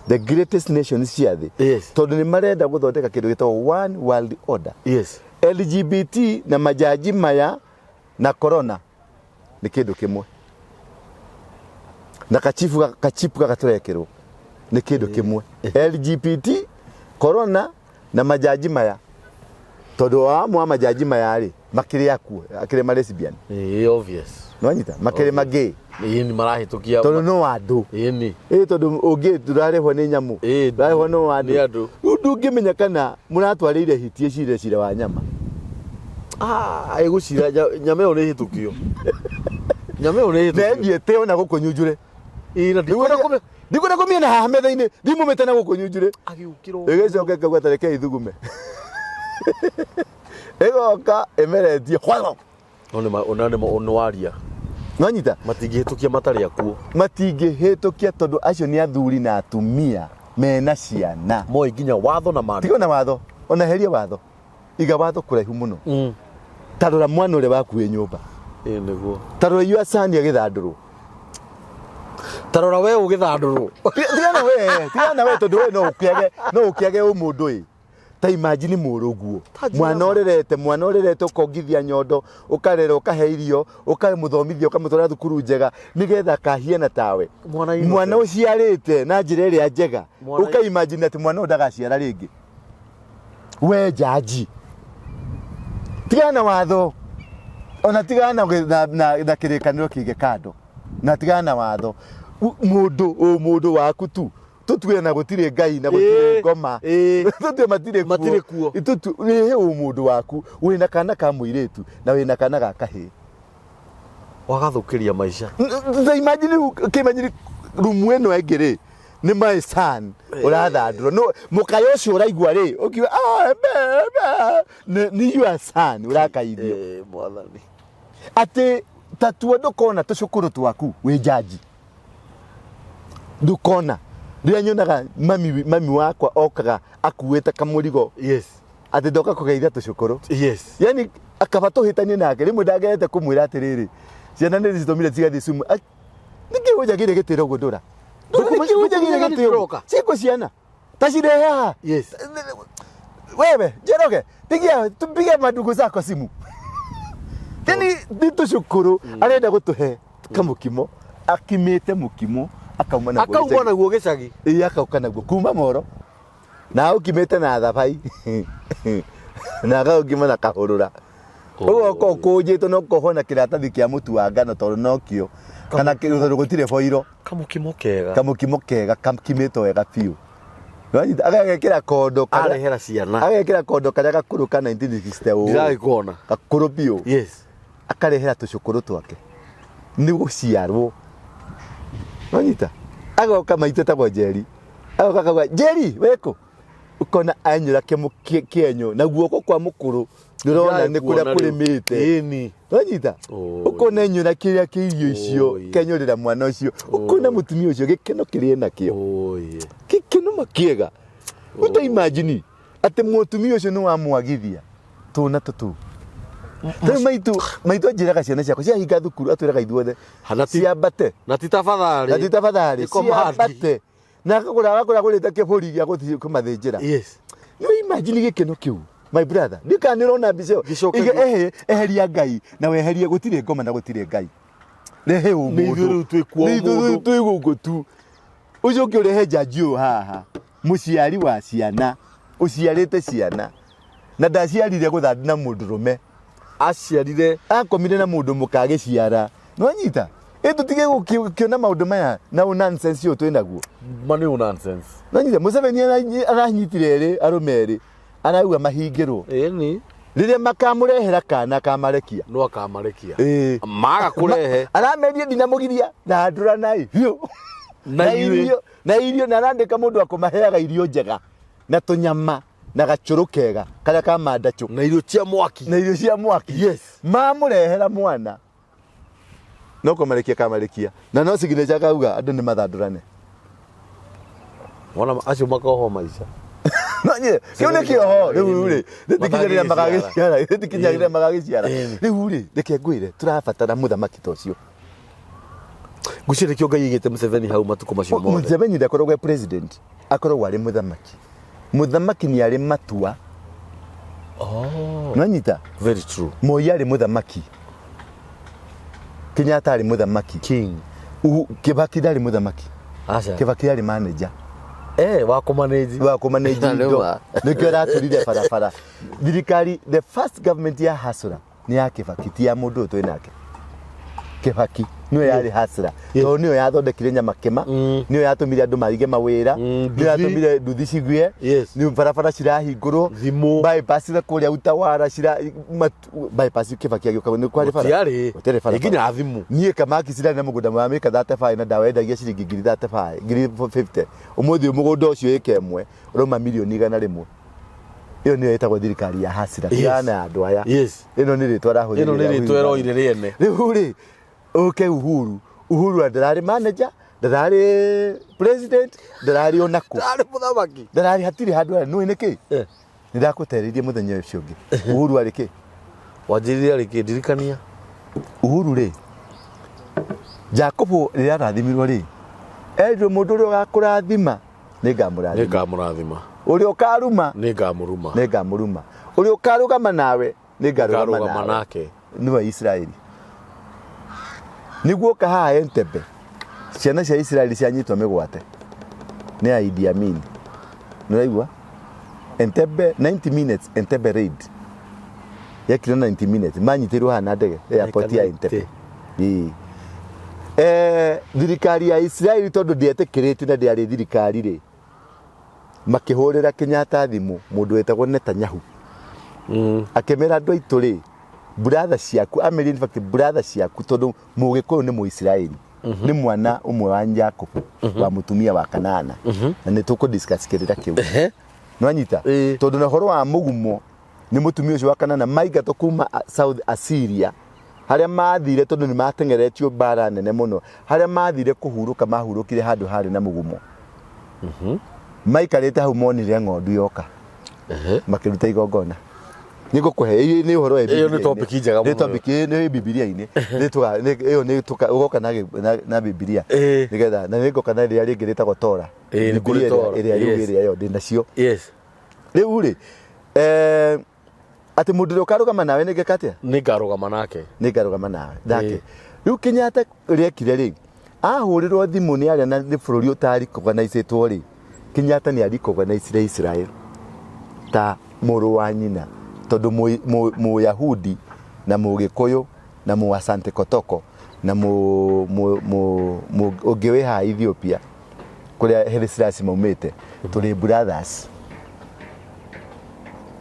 The greatest nations cia thĩ. Tondũ nĩ marenda gũthondeka kĩndũ gĩtagwo one world order. LGBT na majaji maya na corona nĩ kĩndũ kĩmwe, na kachifu kachipu gaka tũrekĩrwo nĩ kĩndũ kĩmwe. LGBT, corona na majaji maya, tondũ wa amwe a majaji maya rĩ, makĩrĩ akuo, akĩrĩ ma lesbian. Ĩĩ, obvious. Nĩwanyita? Makĩrĩ ma gay. Ĩĩ, nĩ marahĩtũkia. Tondũ no andũ. Ĩĩ, nĩ. Ĩĩ, tondũ ũngĩ ndũrarĩhwo nĩ nyamũ, ndũrarĩhwo no andũ. Nĩ andũ. Rĩu ndũngĩmenya kana mũratwarĩire hiti ĩcire cira wa nyama. Ah, ĩgũcira nyama ĩyo nĩ ĩhĩtũkio, nyama ĩyo nĩ ĩhĩtũkio. Nendiĩte ona gũkũ nyunjure. Ĩĩ, na ndikwenda Ndikwenda kũmĩona haha metha-inĩ, ndimũmĩte na gũkũ nyunjure. Agĩũkĩrwo. Ĩgĩcoka ĩkauga ta reke ithugume, ĩgoka ĩmeretie hwaro. No nĩ ona nĩ waria. Nonyita? Matingĩhĩtũkia matarĩ akuo. Matingĩhĩtũkia, tondũ acio nĩ athuri na atumia mena ciana. Moĩ nginya watho na maandĩko. Tiga na watho, ona heria watho, iga watho kũraihu mũno. Ta rora mwana ũrĩa waku wĩ nyũmba. Ĩĩ, nĩguo. Ta rora your son agĩthandũrwo. Ta rora we ũgĩthandũrwo. Tigana we, tigana we, tondũ we no ũkĩage ũmũndũ ĩ. Ta imagine mũrũguo. Ta njĩra Mwana ma. ũrerete, mwana ũrerete, ũkongithia nyondo, ũkarera, ũkahe irio, ũkamũthomithia, ũkamũtwara thukuru njega nĩgetha akahiana tawe. Mwana innocent. Mwana ũciarĩte na njĩra ĩrĩa njega. Mwana Ũka imagine atĩ mwana ũyũ ndagaciara rĩngĩ. We jaji, tigana na watho, ona tigana na kĩrĩkanĩro kĩige kando, na tigana na watho. Mũndũ ũ mũndũ waku tu tũtue na gũtirĩ Ngai na gũtirĩ ngoma, tũtue matirĩ kuo. Matirĩ kuo. Rĩhe ũ mũndũ waku wĩna kana ka mũirĩtu na wĩna kana ga kahĩĩ. Wagathũkĩria maica. Ta imagine rĩu, kĩmanyiri rumu ĩno ĩngĩ rĩ, nĩ my son ũrathandũra no mũkayo ũcio ũraigua rĩ, ũkiuga, "Ah, be, be," nĩ your son ũrakaithio. Mwathani. Atĩ tatua ndũkona tũcũkũrũ twaku wĩ jaji, ndũkona. Rĩrĩa nyonaga mami wakwa okaga akuĩte kamũrigo, atĩ ndoka kũgeithia tũcũkũrũ, yani akaba tũhĩtanie nake rĩmwe, ndangĩendete kũmwĩra atĩrĩrĩ, ciana nĩ citũmire cigathiĩ cumu. Nĩkĩ ũnjagĩire gĩtĩro ũguo ndũra? Nĩkĩ ũnjagĩire Ndũkũmenya gĩtĩo? nĩtũroka. Ciĩkũ ciana ta cirehe haha. Wewe Njoroge, pigia tupige madugu zako simu. Yani nĩ tũcũkũrũ arenda gũtũhe kamũkimo, akimĩte mũkimo akauma naguo Akauma gĩcagi. Naguo gĩcagi. Ĩĩ, akauka naguo kuma moro na ũkimĩte na thabai na agaũkima na kahũrũra, ũgoka ũkũnjĩtwo na ũkohwo na kĩratathi kĩa mũtu wa ngano tondũ nokĩo kana tondũ gũtirĩ boiro. Kamũkimo kega. Kamũkimo kega kakimĩtwo wega biũ. Nĩwanyita? Agagekĩra kondo Arehera ciana. Agekĩra kondo karĩa gakũrũ ka 1960 ũũ. Ndiragĩkuona. Gakũrũ biũ. Akarehera tũcũkũrũ twake nĩ gũciarwo. Nĩwanyita? Agoka maitũ etagwo Njeri, agoka akauga, "Njeri wĩkũ?" Ũkona anyũra kĩenyũ na guoko kwa mũkũrũ, nĩũrona nĩ kũrĩa Ndĩragĩkuona rĩu. kũrĩmĩte. Wanyita? Ũkona enyũra kĩrĩa kĩ irio icio, kenyũrĩra mwana ũcio, ũkona mũtumia ũcio gĩkeno kĩrĩa enakĩo, gĩkeno makĩega. Ũta imagine atĩ mũtumia ũcio nĩ wamwagithia tũna tũtũ. Rĩu maitũ anjĩraga ciana ciakwa ciahinga thukuru, atwĩraga ithuothe Na ciambate. Na ti tafadhali. Na ti tafadhali. Nĩ command. Ciambate na akagũra agũrĩte kĩbũri gĩa gũthiĩ kũmathĩnjĩra. No imagine gĩkeno kĩu, my brother, ndika nĩ ũrona mbica ĩyo. Gĩcoke Eheria Ngai na weherie gũtirĩ ngoma na gũtirĩ Ngai, rehe Nĩ ithuĩ ũmũndũ. rĩu twĩ kuo Nĩ ithuĩ ũmũndũ. rĩu twĩ gũkũ tu. Ũcoke ũrehe njanji ũyũ haha, mũciari wa ciana, ũciarĩte ciana na ndaciarire gũthandi na mũndũrũme. Aciarire. Akomire na mũndũ mũka agĩciara. Nĩwanyita? Ĩ tũtige gũkĩona maũndũ maya na ũ nonsense ũyũ twĩ naguo. Ma nĩ nonsense. Nĩwanyita? Museveni aranyitire erĩ, arũme erĩ, arauga mahingĩrwo. Rĩrĩa makamũrehera kana akamarekia. No akamarekia. Ĩĩ. Maga kũrehe. Aramerie ndinamũgiria thandũranai biũ. Na Na inyuĩ. irio na arandĩka mũndũ wa kũmaheaga irio njega na tũnyama na gacũrũ kega karĩa ka mandacũ. Na irio cia mwaki. Na irio cia mwaki. Mamũrehera mwana no kũmarekia kamarekia, na no signature akauga andũ nĩ mathandũrane. Wona acio makohwo maica. No nye kĩu nĩ kĩoho rĩu rĩ, rĩtikinya rĩrĩa magagĩciara, rĩtikinya rĩrĩa magagĩciara. Rĩu rĩ, reke ngwĩre, tũrabatara mũthamaki ta ũcio. Ngwĩciria nĩkĩo Ngai aigĩte Museveni hau matukũ macio mothe. Museveni ndakoragwo e president, akoragwo arĩ mũthamaki. Mũthamaki nĩ arĩ matua. Nĩwanyita? Very true. Moi arĩ mũthamaki, Kenyatta arĩ mũthamaki. King. Kibaki ndarĩ mũthamaki. Aca. Kibaki arĩ manager. Wa kũmanage. Wa kũmanage Na indo. nĩma. Nĩkĩo aratũrire barabara. Thirikari, the first government ya hustler nĩ ya Kibaki, ti ya mũndũ ũyũ twĩ nake. Kibaki nĩyo yarĩ hustler, tondũ nĩyo yathondekire nyama kĩma, nĩyo yatũmire andũ marige mawĩra, nĩyo nduthi. Yatũmire nduthi cigĩe, nĩ barabara cirahingũrwo, Thimũ. Bypass na kũrĩa Utawala cira bypass. Kibaki agĩũka nĩ kwarĩ bara. Gũtiarĩ. Gũtiarĩ barabara. Ĩ nginya thimũ. Niĩ kamaki cirarĩ na mũgũnda wa mĩka 35 na ndawendagia ciringi ngiri 35, ngiri 50. Ũmũthĩ mũgũnda ũcio ĩka ĩmwe ũrauma mirioni 100. Ĩyo nĩyo ĩtagwo thirikari ya hasira. Tigana na andũ aya. Ĩno nĩ rĩtwa arahũthĩrire. Ĩno nĩ rĩtwa ĩroire rĩene. Rĩu rĩ, ũke Uhuru. Uhuru ndararĩ manager, ndararĩ president, ndararĩ onakũ. Ndarĩ mũthamaki. Ndararĩ, hatirĩ handũ arĩ. Nĩũĩ nĩkĩ? Nĩ ndakũtarĩirie mũthenya ũcio ũngĩ. Uhuru arĩ kĩ? Wanjĩrire arĩ kĩ? Ndirikania. Uhuru rĩ, Jakubu rĩrĩa arathimirwo rĩ, erirwo mũndũ ũrĩa ũgakũrathima nĩ ngamũrathima. Nĩ ngamũrathima. Ũrĩa ũkaruma nĩ ngamũruma. Nĩ ngamũruma. Ũrĩa ũkarũgama nawe nĩ ngarũgama Ngarũgama nawe. Nake. Nĩwe Isiraeli. Nĩguo ũka haha Entebbe, ciana cia Isiraeli cianyitwo mĩgwate nĩ a Idi Amin. Nĩũraigua? Entebbe 90 minutes, Entebbe raid yekirwo 90 minutes, manyitirwo haha na ndege airport ya Entebbe. Ĩĩ. Thirikari ya Israeli tondũ ndĩetĩkĩrĩtio na ndĩarĩ thirikari rĩ, makĩhũrĩra Kenyatta thimũ mũndũ wetagwo Netanyahu, akĩmera andũ aitũ rĩ, brother ciaku amĩrire, in fact brother ciaku, tondũ mũgĩkũyũ nĩ mũisiraeli, nĩ mwana ũmwe wa Jakubu wa mũtumia wa Kanana, na nĩ tũkũ discuss kĩrĩra kĩu. Nĩwanyita? Ĩĩ. Tondũ na ũhoro wa mũgumo nĩ mũtumia ũcio wa Kanana maingatwo kuma South Assyria harĩa mathire, tondũ nĩ mateng'eretio mbara nene mũno, harĩa mathire kũhurũka mahurũkire handũ harĩ na mũgumo. Maikarĩte hau monire ng'ondu yoka, makĩruta igongona. Nĩngũkũhe ĩĩ, nĩ ũhoro wĩ Ĩyo nĩ Bibilia-inĩ. topic njega Nĩ mũno. topic ĩĩ, nĩ Bibilia-inĩ. Ĩyo nĩ ũgoka na Bibilia nĩgetha na nĩngoka na rĩrĩa rĩngĩ rĩtagwo Tora. Ĩĩ, nĩ kũrĩ Bibilia Tora. ĩrĩa rĩu ĩrĩa ĩyo ndĩ nacio. Rĩu rĩ, atĩ mũndũ ũrĩa ũkarũgama nawe nĩ ngeka atĩa? Nĩ ngarũgama nake. Nĩ ngarũgama nawe nake. Rĩu Kenyatta rĩekire rĩ, ahũrĩrwo thimũ nĩ arĩa na nĩ bũrũri ũtarikoganaichĩtwo rĩ, Kenyatta nĩ arikoganaichire Israel ta mũrũ wa nyina, tondũ Mũyahudi na Mũgĩkũyũ na Mũasante Kotoko na ũngĩ wĩ haha Ethiopia kũrĩa Haile Selassie maumĩte, tũrĩ brothers.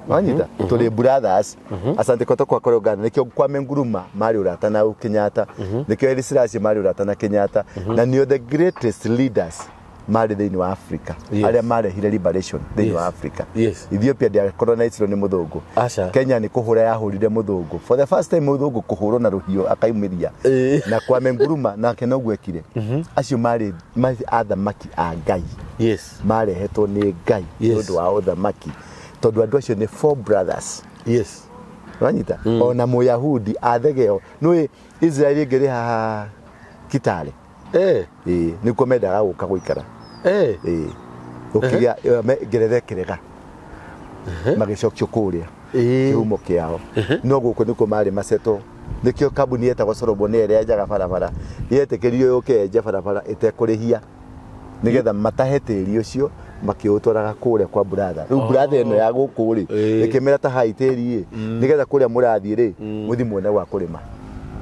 Wanyita? Tũrĩ brothers. Asante Kotoko akorwo Ghana, nĩkĩo Kwame Nkrumah marĩ ũrata na Kenyatta, nĩkĩo Haile Selassie marĩ ũrata na Kenyatta, na nĩo the greatest leaders marĩ thĩinĩ wa Africa, arĩa marehire liberation thĩinĩ wa Africa. Ethiopia ndĩacolonizirwo nĩ mũthũngũ. Aca. Kenya nĩ kũhũra yahũrire mũthũngũ for the first time, mũthũngũ kũhũrwo na rũhiũ akaumĩria, na Kwame Nkrumah nake noguo ekire. Acio marĩ athamaki a Ngai, marehetwo nĩ Ngai nĩ ũndũ wa ũthamaki, tondũ andũ acio nĩ four brothers. Wanyita? Ona Mũyahudi athegeo nĩ Israeli ĩngĩ rĩ haha Kitale. Ĩĩ, nĩkuo mendaga gũka gũikara. Ĩĩ, gũkĩgĩa ngeretha ĩkĩrega, magĩcokio kũrĩa kĩhumo kĩao, no gũkũ nĩkuo marĩ maceto. Nĩkĩo kambuni yetagwo Solomon ĩrĩa yenjaga barabara yetĩkĩririo yũke yenje barabara ĩtekũrĩhia, nĩgetha matahe tĩri ũcio makĩũtwaraga kũrĩa kwa brother. Rĩu brother ĩno ya gũkũ rĩ, ĩkĩmera tahai tĩri ĩ, nĩgetha kũrĩa mũrathiĩ rĩ, mũthiĩ muone gwa kũrĩma.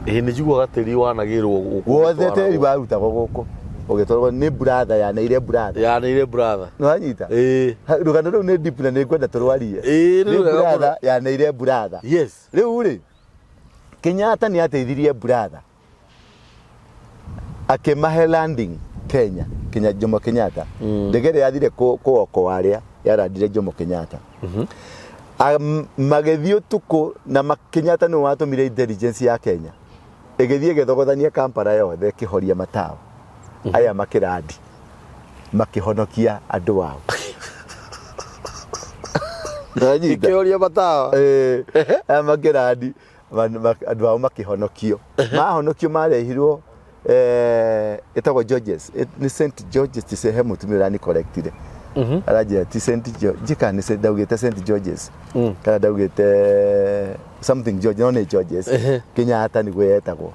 Ĩĩ, nĩ njiguaga tĩri wanagĩrwo gũkũ Wothe ũgĩtwaragwo. tĩri warutagwo gũkũ ũgĩtwarwo nĩ brother yaneire brother. Yaneire brother. Nĩwanyita? Ĩĩ. Rũgano rũu nĩ deep na nĩ ngwenda tũrwarie. Ĩĩ, nĩ nĩ rwega mũno. brother yaneire brother. Rĩu rĩ, Kenyatta nĩ ateithirie brother akĩmahe landing Kenya, Kenya Jomo Kenyatta. Ndege ĩrĩa yathire kũokoa arĩa yarandire Jomo Kenyatta. Magĩthiĩ ũtukũ na Kenyatta nĩwe watũmire intelligence ya Kenya ĩgĩthiĩ ĩgĩthogothania Kampala yothe, ĩkĩhoria matawa, aya makĩrandi makĩhonokia andũ ao. Nĩwanyita? Ikĩhoria matawa. Aya makĩrandi andũ ao makĩhonokio, mahonokio marehirwo, ĩtagwo Georges, nĩ St Georges, ti he mũtumia ũrani correctire, aranjĩra ti St George, njĩka nĩ ndaugĩte St Georges kana ndaugĩte something George, no nĩ Georges Kenyatta nĩguo yetagwo.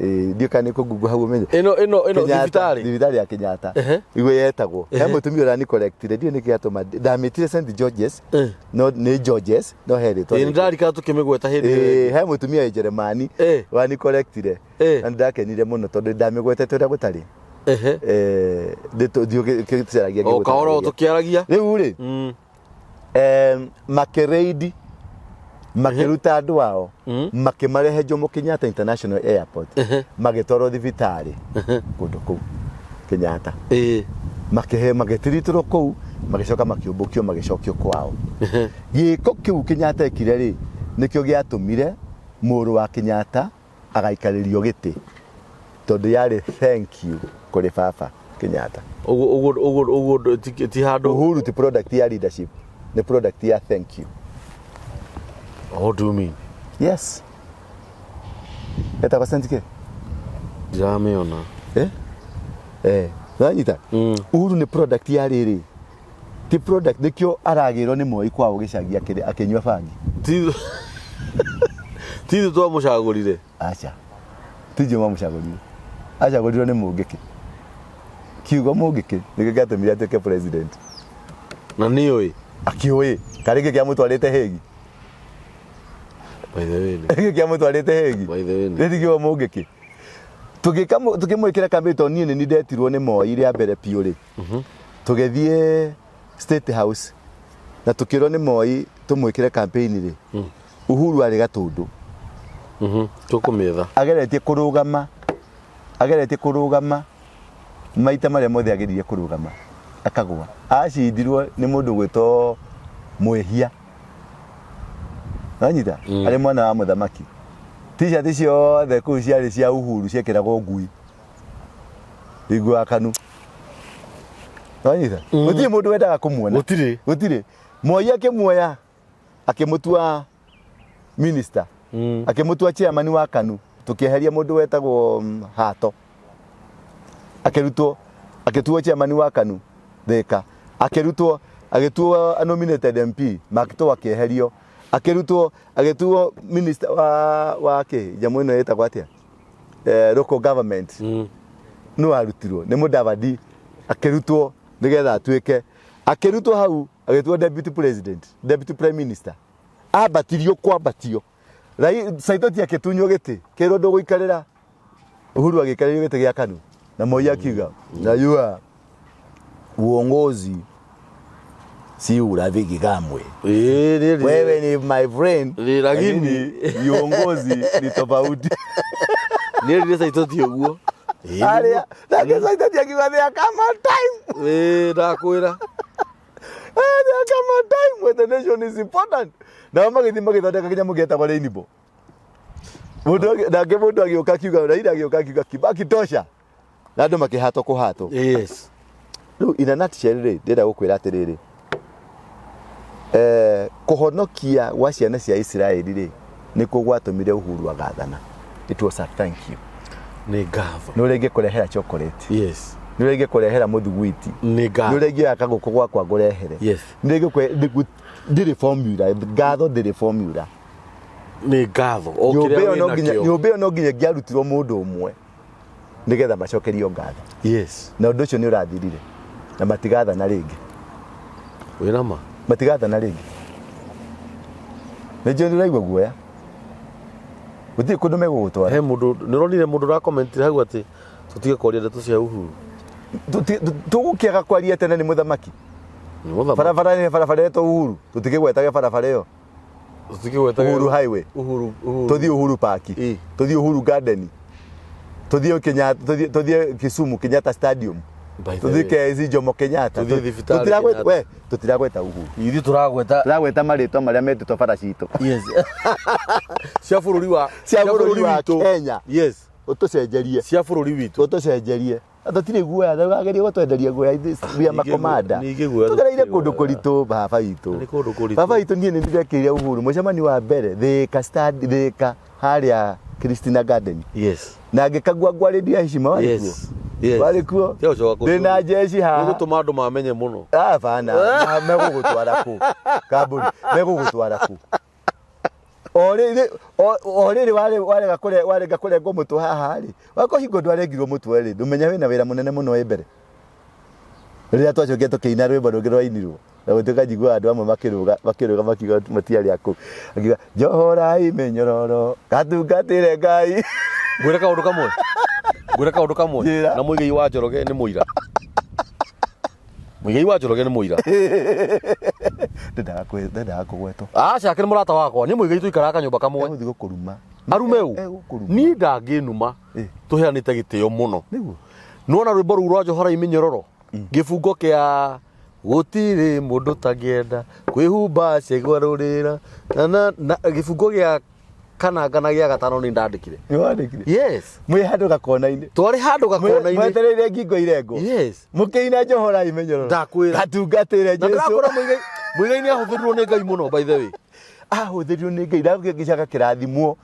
Ndiũ kana nĩ kũngungu hau ũmenye. Ĩno Kenyatta, thibitarĩ. Thibitarĩ ya Kenyatta nĩguo yetagwo. He mũtumia ũrani correctire, ndiũ nĩkĩ atũma ndamĩtire St Georges, no nĩ Georges, no he rĩtwa Ĩĩ, nĩ rĩngĩ. ndarikana tũkĩmĩgweta hĩndĩ ĩyo. He mũtumia wĩ Jeremani wani correctire, na nĩndakenire mũno tondũ ndamĩgwetete ũrĩa gũtarĩ. Ndĩthiĩ O kahora o tũkĩaragia. Rĩu rĩ, makĩreidi makĩruta andũ ao, makĩmarehe Jomo Kenyatta International Airport, magĩtwarwo thibitarĩ kũndũ kũu Kenyatta, makĩhe magĩtiritũrwo kũu, magĩcoka makĩũmbũkio, magĩcokio kwao. Gĩko kĩu Kenyatta ekire rĩ, nĩkĩo gĩatũmire mũrũ wa Kenyatta agaikarĩrio gĩtĩ, tondũ yarĩ thank you kũrĩ baba Kenyatta. Ũguo ti handũ. Uhuru ti product ya leadership, nĩ product ya thank you. What do you mean? Yes, etagwo Saint kĩ? Ndiramĩona. Wanyita? Uhuru nĩ product ya rĩrĩ, ti product, nĩkĩo aragĩrwo nĩ Moi kwao gĩcagi akĩnyua bangi. Ti ithuĩ twamũcagũrire. Aca, ti Juma mũcagũrire, acagũrirwo nĩ Mũngĩkĩ. Kiugo Mũngĩkĩ nĩkĩo gĩatũmire atuĩke president. Na nĩũĩ. Akiũĩ karĩ kĩ kĩamũtwarĩte Hegi? By the way nĩ. Kĩ kĩamũtwarĩte Hegi? By the way nĩ. Rĩtigĩo mũngĩkĩ tũkĩmwĩkĩra kambĩ tondũ niĩ nĩ niĩ ndetirwo nĩ Moi rĩa mbere biũ rĩ, tũgĩthiĩ State House na tũkĩrwo nĩ Moi tũmwĩkĩre campaign rĩ, Uhuru arĩ Gatũndũ. Tũkũmĩetha. Ageretie kũrũgama, ageretie kũrũgama maita marĩa mothe ageririe kũrũgama akagwa. Acindirwo nĩ mũndũ gwĩtwo Mwĩhia. Wanyita? Arĩ mwana wa mũthamaki. T-shirt ciothe kũu ciarĩ cia Uhuru ciekĩragwo ngui. Rungu wa kanu. Wanyita? Gũtirĩ mũndũ wendaga kũmuona. Gũtirĩ. Gũtirĩ. Moi akĩmuoya akĩmũtua minister. Akĩmũtua chairman wa KANU. Tũkĩeheria mũndũ wetagwo Hato. Akĩrutwo, akĩtuo chairman wa KANU Thika. Akĩrutwo, agĩtuo nominated MP, Makito akĩeherio. Akĩrutwo, agĩtuo minister wa kĩ, nyamũ ĩno ĩtagwo atĩa? Local government. Nũ arutirwo? Nĩ Mudavadi. Akĩrutwo nĩgetha atuĩke. Akĩrutwo hau, agĩtuo deputy president, deputy prime minister. Ambatirio kwambatio. Saitoti akĩtunywo gĩtĩ, kĩrwo ndũgũikarĩra. Uhuru agĩikarĩrio gĩtĩ gĩa KANU. Na Moi akiuga, najua uongozi si urafiki kamwe. Ĩĩ, nĩ- Wewe ni my friend, Ni lakini- lakini uongozi ni tofauti. nĩ erire Saitoti ũguo. Ĩĩ, Aria, nake Saitoti akiuga there come a time. Ĩĩ, ndakwĩra. There come a time when the nation is important. Nao magĩthiĩ magĩthondeka kĩnyamũ gĩetagwo rainbow. Nake mũndũ agĩũka akiuga, Raila agĩũka akiuga Kibaki tosha. Na andũ makĩhatwo kũhatwo. Yes. Rĩu in a nutshell rĩ, ndĩrenda gũkwĩra atĩrĩrĩ, kũhonokia gwa ciana cia Isiraeli rĩ, nĩkuo gwatũmire Uhuru agathana. It was a thank you. Nĩ ngatho. Nĩ ũrĩa ingĩkũrehera chocolate. Yes. Nĩ ũrĩa ingĩkũrehera mũthugwiti. Nĩ ngatho. Nĩ ũrĩa ingĩoya kagũkũ gwakwa ngũrehere. Yes. Nĩ ũrĩa ndĩrĩ formula, ngatho ndĩrĩ formula. Nĩ ngatho. O Nyũmba kĩrĩa ĩyo no wĩna nginya kĩo. nyũmba ĩyo no nginya ĩngĩarutirwo mũndũ ũmwe nĩgetha macokerio ngatho. Yes. Na ũndũ ũcio nĩ ũrathirire na matigathana rĩngĩ. Wĩna ma? Matigathana rĩngĩ. Nĩ njũĩ nĩ ũraigua guoya. Gũtirĩ kũndũ megũgũtwara. He mũndũ nĩ ũronire mũndũ ũrakomentire hau atĩ tũtige kwaria ndeto cia Uhuru. Tũgũkĩaga kwaria tene nĩ mũthamaki. Nĩ mũthamaki. Barabara nĩ barabara ĩtwo Uhuru. Tũtikĩgwetage barabara ĩyo. Tũtikĩgwetaga Uhuru Highway. Uhuru Uhuru. Tũthiĩ Uhuru Park. Ĩ. Tũthiĩ Uhuru Garden. Tũthiĩ Kenyatta, tũthiĩ Kisumu Kenyatta Stadium. By the Tũthiĩ way. KICC Jomo Kenyatta. Tũthiĩ thibitarĩ Tũtiragweta Kenyatta. we, tũtiragweta Uhuru. Ithuĩ tũragweta Tũragweta marĩtwa marĩa metĩtwo bara citũ. Yes. Cia bũrũri wa Cia bũrũri wa witũ. Kenya. Yes. Ũtũcenjerie. Cia bũrũri witũ. Ũtũcenjerie. Tũtirĩ guoya, ndũkagerie gũtwenderia guoya, ithuĩ we are makomanda. Ningĩ guoya Tũgereire tũtirĩ kũndũ guoya. kũritũ baba witũ. Nĩ kũndũ kũritũ. Baba witũ niĩ nĩ ndĩrekĩrire Uhuru mũcemanio wa mbere Thika stand Thika harĩa Christina Garden. Yes. Na ngĩkagua ngwarĩria heshima warĩ kuo. Yes. Yes. Warĩ kuo. Tiga gũcoka Ndĩ na jeshi haha. Nĩgũtũma andũ mamenye mũno. Hapana, megũgũtwara kũ? Kambuni, megũgũtwara kũ? O rĩrĩ o rĩrĩ warega kũre warega kũrengwo mũtwe haha rĩ, wakũhingwo ndwarengirwo mũtwe rĩ, ndũmenya wĩna wĩra mũnene mũno wĩ mbere. Rĩrĩa twacokire tũkĩina rwĩmbo rũngĩ rwainirwo, na gũtuĩka njiguaga andũ amwe makĩrũga makĩrũga makiuga matiarĩ a kũu. Akiuga njohorai mĩnyororo gatungatĩre Ngai. Ngwĩre kaũndũ kamwe. Ngwĩre kaũndũ kamwe. Njĩra. Na Mũigai wa Njoroge nĩ mũira. Mũigai wa Njoroge nĩ mũira. Ndendaga kũgwetwo. Aca akĩrĩ mũrata wakwa. Niĩ Mũigai tũikaraga kanyũmba kamwe. Egũthiĩ gũkũruma. Arume ũ. Egũkũruma. Niĩ ndangĩnuma. Tũheanĩte gĩtĩo mũno. Nĩguo. Nĩwona rwĩmbo rũu rwa njohorai mĩnyororo? Gĩbungo kĩa gũtirĩ mũndũ tangĩenda kwĩhumba cegwarũrĩra na na gĩbungo gĩa kana ngana gĩa gatano nĩ ndandĩkire. Nĩ wandĩkire? Yes. Mwĩ handũ gakona-inĩ. Twarĩ handũ gakona-inĩ. Mwetereire ngingo irengwo. Yes. Mũkĩina njohorai mĩnyororo. Ndakwĩra. Gatungatĩre Na Jesu. ndĩrakora Mũigai Mũigai nĩ ahũthĩrirwo nĩ Ngai mũno by the way. Ahũthĩrirwo nĩ Ngai. Ndagĩcoka kĩrathimwo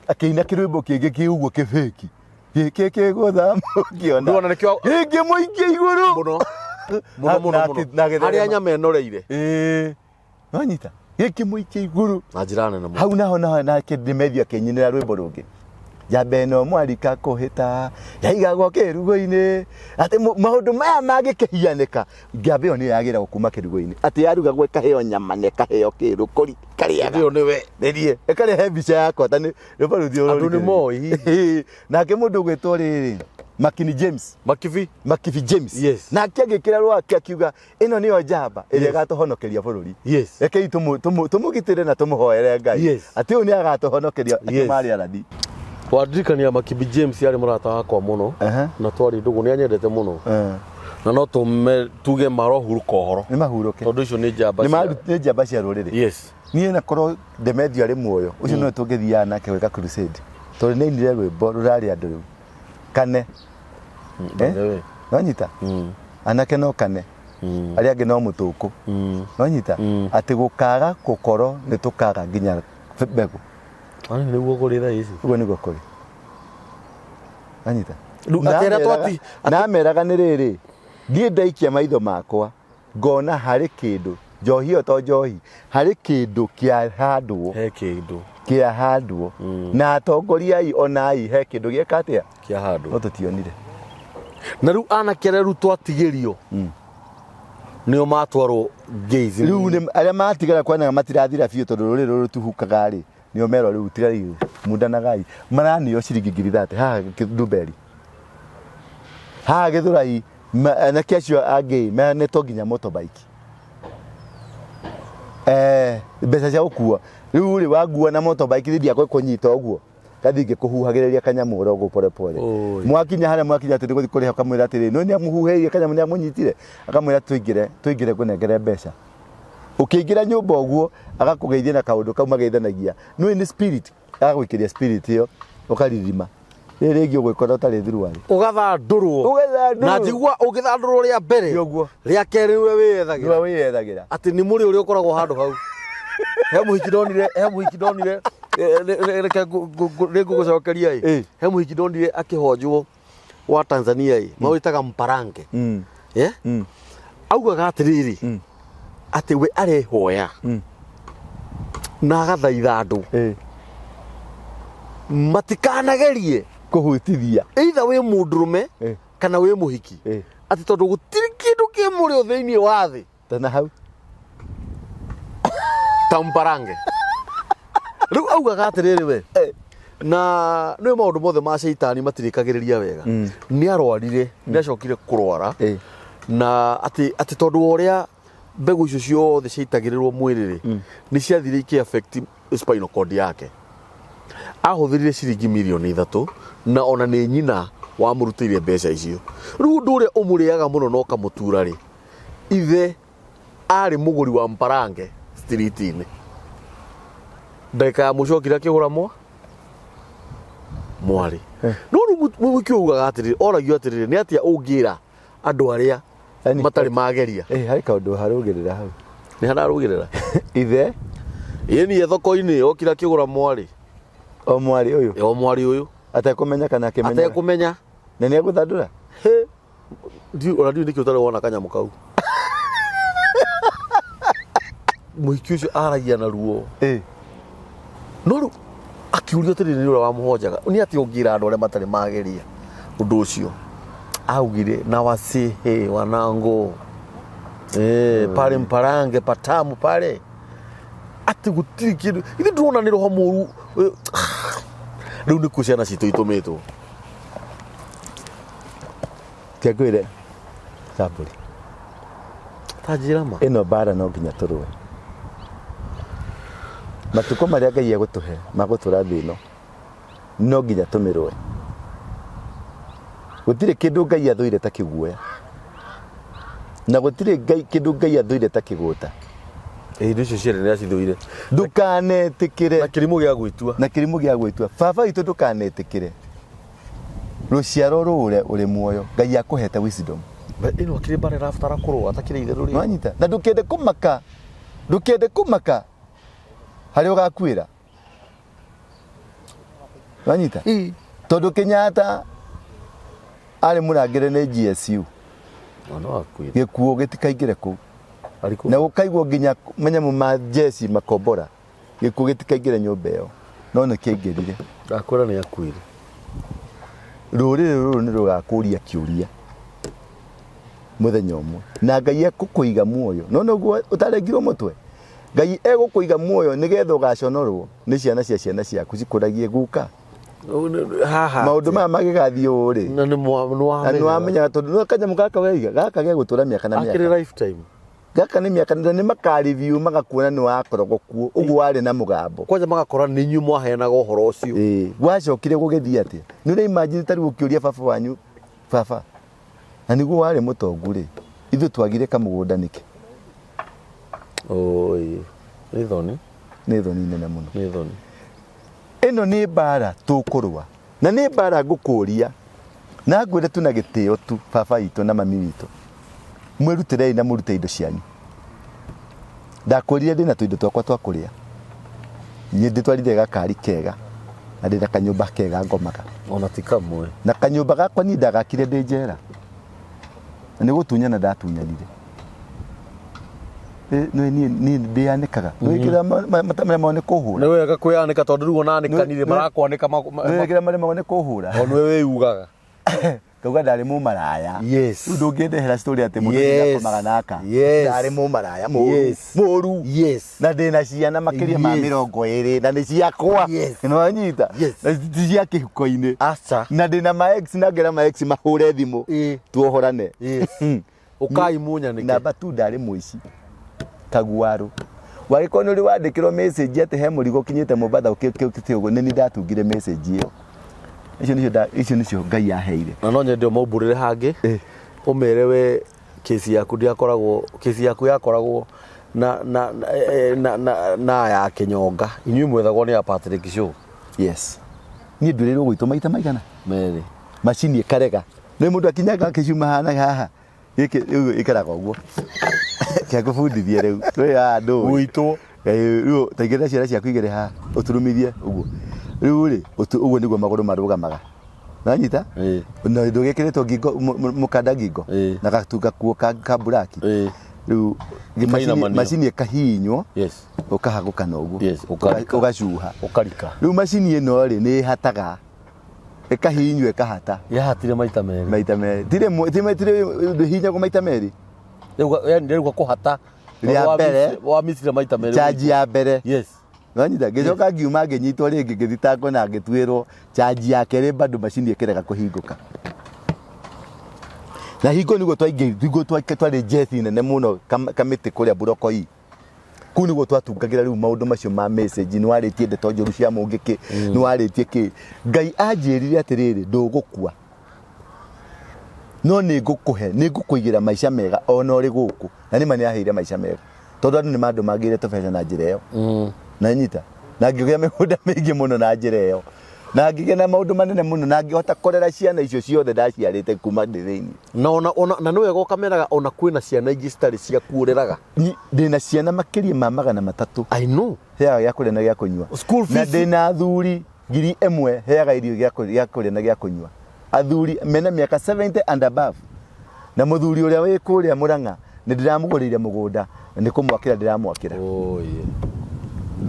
akĩina kĩrwĩmbo kĩngĩ kĩ ũguo kĩbĩki. Gĩkĩ kĩgũtha mũkĩona. Ndũrona nĩkĩo Gĩngĩmũikia igũrũ. Mũno. Mũno mũno mũno. Harĩa nyama ĩnoreire. Ĩĩ. Wanyita? Gĩkĩmũikia igũrũ. Na njĩra nene mũno. Hau naho naho nake Demetrio akĩnyinĩra rwĩmbo rũngĩ. Njamba ĩno mwarika kũhĩta yaigagwo kĩrugo-inĩ atĩ maũndũ maya mangĩkĩhianĩka njamba ĩyo nĩyo yagĩragwo kuma kĩrugo-inĩ atĩ yarugagwo ĩkaheo nyama na ĩkaheo kĩrũkũri karĩaga Ĩyo nĩwe. nĩniĩ ĩkarehe mbica yakwa ta nĩ rũbaruthi Andũ nĩ moĩ hihi. Nake mũndũ ũgwĩtwo rĩrĩ Makini James. Makibi. Makibi James. Yes. Nake agĩkĩra rwake akiuga ĩno nĩyo njamba ĩrĩa ĩgatũhonokeria bũrũri. Rekei tũmũgitĩre na tũmũhoere Ngai. Atĩ ũyũ nĩ agatũhonokeria akĩmarĩ arathi. Wandirikania Makibi James arĩ mũrata wakwa mũno. Na twarĩ ndũgũ nĩ anyendete mũno. Na no tũme tuge marohurũka ũhoro. Nĩ mahurũke. Tondũ icio nĩ njamba cia nĩ njamba cia rũrĩrĩ. Niĩ na korwo Demetrio arĩ muoyo ũcio nĩwe tũngĩthiaga nake gwĩka crusade tondũ nĩ ainire rwĩmbo rũrarĩ andũ rĩu kane. By the way. Nonyita anake no kane arĩa angĩ no mũtũkũ nonyita atĩ gũkaga gũkorwo nĩ tũkaga nginya mbegũ. Ani nĩguo kũrĩ thaa ici. Ũguo nĩguo kũrĩ nonyita. Rĩu atĩ arĩa Na meraga nĩ rĩrĩ niĩ ndaikia maitho makwa ngona harĩ kĩndũ njohi ĩyo to njohi harĩ kĩndũ kĩahandwo. He kĩndũ kĩahandwo na atongoria ai ona ai he kĩndũ gĩeka atĩa kĩahandwo no tũtionire. Na rĩu anake arĩa rĩu twatigĩrio nĩo matwarwo gays. Rĩu nĩ arĩa matigara kwanaga matirathira biũ tondũ rũrĩrĩ rũrũ rũtuhukaga rĩ nĩo merwo rĩu tigai mundanagai maranio ciringi 30,000 haha Ndumberi haha Gĩthũrai anake acio angĩ manetwo nginya motorbike mbeca cia gũkua rĩu rĩ wangua na motorbike thiĩ ndiakũnyita ũguo ngathi ngĩkũhuhagĩrĩria kanyamũ oro ũguo pole pole. Oi. Mwakinya harĩa mwakinya atĩ nĩgũthiĩ kũrĩha ũkamwĩra atĩrĩ no nĩamũhuhĩirie kanyamũ nĩamũnyitire akamwĩra tũingĩre tũingĩre ngũnengere mbeca ũkĩingĩra nyũmba ũguo agakũgeithia na kaũndũ kau mageithanagia nĩũĩ nĩ spirit agagũikĩria spirit ĩyo ũkaririma rĩrĩ rĩngĩ ũgwĩkora ũtarĩ thuruarĩ. Ũgathandũrwo. Ũgathandũrwo. Na njigua ũngĩthandũrwo rĩa mbere Nĩ ũguo. rĩa kerĩ nĩwe wĩyethagĩra. Nĩwe wĩyethagĩra. Atĩ nĩ mũrĩ ũrĩa ũkoragwo handũ hau. He mũhiki ndonire, he mũhiki ndonire, reke nĩ ngũgũcokeria ĩ. He mũhiki ndonire akĩhonjwo wa Tanzania ĩ, mawĩtaga mparange. Eh? Augaga atĩrĩrĩ, atĩ we arehoya na agathaitha andũ matikanagerie kũhutithia either wĩ mũndũrũme kana wĩ mũhiki atĩ tondũ gũtirĩ kĩndũ kĩ mũrĩo thĩinĩ wa thĩ tana hau ta mparange. Rĩu augaga atĩrĩrĩ we na nĩ maũndũ mothe ma caitani matirĩkagĩrĩria wega. Nĩ arwarire, nĩ acokire kũrwara na atĩ atĩ tondũ wa ũrĩa mbegũ icio ciothe ciaitagĩrĩrwo mwĩrĩ rĩ nĩ ciathire ikĩ affect spinal cord yake. Ahũthĩrire ciringi mirioni 3 na ona nĩ nyina wamũrutĩire mbeca icio. Rĩu ũndũ ũrĩa ũmũrĩaga mũno na ũkamũtura rĩ, ithe arĩ mũgũri wa mparange street-inĩ. Ndagĩka ya mũico okire akĩgũra mwarĩ. No rĩu mũhiki ũyũ augaga atĩrĩrĩ, oragio atĩrĩrĩ, nĩ atĩa ũngĩra andũ arĩa matarĩ mageria? Harĩ kaũndũ harũgĩrĩra hau. Nĩ hararũgĩrĩra? Ithe? Ĩĩ niĩ thoko-inĩ okire akĩgũra mwarĩ. O mwarĩ ũyũ? O mwarĩ ũyũ. Atekũmenya kana akĩmenya? Atekũmenya. Na nĩ egũthandũra? Hĩ. Ona ndiũĩ nĩkĩ ũtarĩ wona kanyamũ kau. Mũhiki ũcio aragia na ruo. No rĩu akiũrio atĩrĩrĩ nĩ ũrĩa wamũhonjaga, nĩ atĩa ũngĩra andũ arĩa matarĩ mageria ũndũ ũcio? Augire na wasihi wanangu pale mparange patamu pale atĩ gũtirĩ kĩndũ ithe ndĩrona nĩ roho mũru. Rĩu nĩkuo ciana citũ itũmĩtwo. Reke ngwĩre Sambũri. Ta njĩra ma. Ĩno mbara no nginya tũrũe. Matukũ marĩa Ngai egũtũhe ma gũtũra thĩ ĩno no nginya tũmĩrũe. Gũtirĩ kĩndũ Ngai athũire ta kĩguoya. Na gũtirĩ Ngai kĩndũ Ngai athũire ta kĩgũta. Indo icio cierĩ nĩ acithũire. Ndũkanetĩkĩre. Na kĩrimũ gĩa gwĩtua. Na kĩrimũ gĩa gwĩtua. Baba witũ ndũkanetĩkĩre. Rũciaro rũre ũrĩ muoyo. Ngai akũhete wisdom. Ĩno akĩrĩ mbara ĩrabatara kũrũa atakĩrĩ itherũ rĩo. Nwanyita. Na ndũkende kũmaka. Ndũkende kũmaka harĩa ũgakuĩra. Nwanyita. Tondũ Kenyatta arĩ mũrangĩre nĩ GSU. Ona wakuire. Gĩkuũ gĩtikaingĩre kũu. Arĩkũ? Na gũkaigwo nginya manyamũ ma jeshi makombora. Gĩkuũ gĩtikaingĩre nyũmba ĩyo. No nĩ kĩaingĩrire. Ndakwĩra nĩ akuire. Rũrĩrĩ rũrũ nĩ rũgakũria kĩũria mũthenya ũmwe, na Ngai ekũkũiga muoyo. No noguo ũtarengirwo mũtwe, Ngai egũkũiga muoyo nĩgetha ũgaconorwo nĩ ciana cia ciana ciaku cikũragie guka. Haha Maũndũ maya magĩgathiĩ ũũ rĩ, na nĩ na nĩ wamenyaga tondũ no kanyamũ gaka weiga gaka gegũtũra mĩaka na akĩrĩ mĩaka. Lifetime. Gaka nĩ mĩaka na nĩ makareview magakuona nĩ wakoragwo kuo ũguo warĩ na mũgambo. Kwanja magakora nĩ inyuĩ mwaheanaga ũhoro ũcio. Ĩĩ, gwacokire gũgĩthiĩ atĩa? Nĩ ũra imagine ta rĩu ũkĩũria baba wanyu, baba, na nĩguo warĩ mũtongu rĩ, ithuĩ twagire kamũgũnda nĩkĩ? Oi, nĩ thoni. Nĩ thoni nene mũno. Nĩ thoni. Ĩno nĩ mbara tũkũrũa na nĩ mbara ngũkũria na ngwĩre tu na gĩtĩo tu, baba witũ na mami witũ, mwĩrutĩrei na mũrute indo cianyu. Ndakwĩrire ndĩna tũindo twakwa twa kũrĩa, niĩ ndĩtwarire gakari kega na ndĩna kanyũmba kega ngomaga. Ona ti kamwe. Na kanyũmba gakwa niĩ ndagakire ndĩ njera, na nĩ gũtunyana ndatunyanire. Nĩ niĩ niĩ ndĩyanĩkaga nĩwĩkĩra maremagwo nĩ kũhũra. Nĩ wega kwĩyanĩka tondũ rĩu ona anĩkanire marakwanĩka. Nĩwĩkĩra maremagwo nĩ kũhũra. O nĩwe wĩugaga. Ngauga ndarĩ mũmaraya. Yes. Rĩu ndũngĩndehera story atĩ mũndũ Yes. akomaga naka. Yes. Ndarĩ mũmaraya mũru. Yes. Mũru. Yes. Na ndĩna ciana makĩria ma Yes. 20 na nĩ ciakwa. Yes. Nĩwanyita? Yes. Na ti cia kĩhuko-inĩ. Aca. Na ndĩna ma ex na ngera ma ex mahũre thimũ. Ĩĩ. Tuohorane. Yes. Ũkai munyanĩke. Namba tu ndarĩ mũici kaguarũ. Wagĩkorwo nĩ ũrĩ wandĩkĩrwo message atĩ he mũrigo ũkinyĩte Mombatha ũkĩte ũguo, nĩ niĩ ndatungire message ĩyo. Icio nĩcio icio nĩcio Ngai aheire. Na no nyende ũmaumbũrĩre hangĩ. Eh. Ũmere we kesi yaku ndĩakoragwo, kesi yaku yakoragwo na na na eh, na na, na ya kĩnyonga. Inyuĩ mwethagwo nĩ ya Patrick Show. Yes. Niĩ ndwĩrĩirwo gũitwo maita maigana? Merĩ. Macini ĩkarega. Nĩ mũndũ akinyaga kĩcuma hana haha. Gĩkĩ rĩu ĩkaraga ũguo. Kĩa ngũbundithie rĩu. Twĩ haha ndũĩ. Gũitwo. Rĩu ta igĩrĩra ciara ciaku igĩrĩ haha ũturumithie ũguo. Rĩu rĩ, ũguo nĩguo magũrũ marũgamaga. Nanyita? Ĩĩ. Na ndũgĩkĩrĩtwo ngingo mũkanda ngingo Ĩĩ. na gakuo ka buraki. Ĩĩ. Rĩu Ĩkainamanio. macini ĩkahihinywo Yes. ũkahagũkana ũguo. Yes, ũkarika. Ũgacuha. Ũkarika. Rĩu macini ĩno rĩ nĩ ĩhataga. Ĩkahihinywo ĩkahata. Yahatire maita merĩ. Maita merĩ. Tirĩ tirĩ ndĩhihinyagwo maita merĩ. Rĩu yani rĩu kũhata. Rĩa mbere. Wa misire maita merĩ. Charge ya mbere. Yes. Nanyita ngĩcoka ngiuma ngĩnyitwo rĩngĩ ngĩthitangwo na ngĩtuĩrwo charge ya kerĩ bado macini ĩkĩrega kũhingũka. Na hingo nĩguo twaingĩ hingo twarĩ jethi nene mũno kamĩtĩ kũrĩa Burokoi. Kũu nĩguo twatungagĩra rĩu maũndũ macio ma message, nĩ warĩtie ndeto njũru cia mũngĩkĩ, nĩ warĩtie kĩ. Ngai anjĩrire atĩrĩrĩ, ndũgũkua no nĩ ngũkũhe, nĩ ngũkũigĩra maica mega ona ũrĩ gũkũ. Na nĩma nĩ aheire maica mega tondũ andũ nĩ mandũmangĩire tũbeca na njĩra ĩyo. Na nyita na ngĩgĩa mĩgũnda mĩingĩ mũno na njĩra ĩyo, na ngĩgĩa na maũndũ manene mũno, na ngĩhota kũrera ciana icio ciothe ndaciarĩte kuma ndĩ thĩinĩ. Na ona ona na nĩ wega ũkameraga ona kwĩna ciana ingĩ citarĩ ciaku ũreraga. Ndĩna ciana makĩria ma 300. I know. Heaga gĩa kũrĩa na gĩa kũnyua. School Na fees. ndĩna athuri 1000 heaga irio gĩa kũrĩa na gĩa kũnyua. Athuri mena mĩaka 70 and above. Na mũthuri ũrĩa wĩ kũrĩa Mũrang'a nĩ ndĩramũgũrĩire mũgũnda na nĩ kũmwakĩra ndĩramwakĩra. Oh, yeah.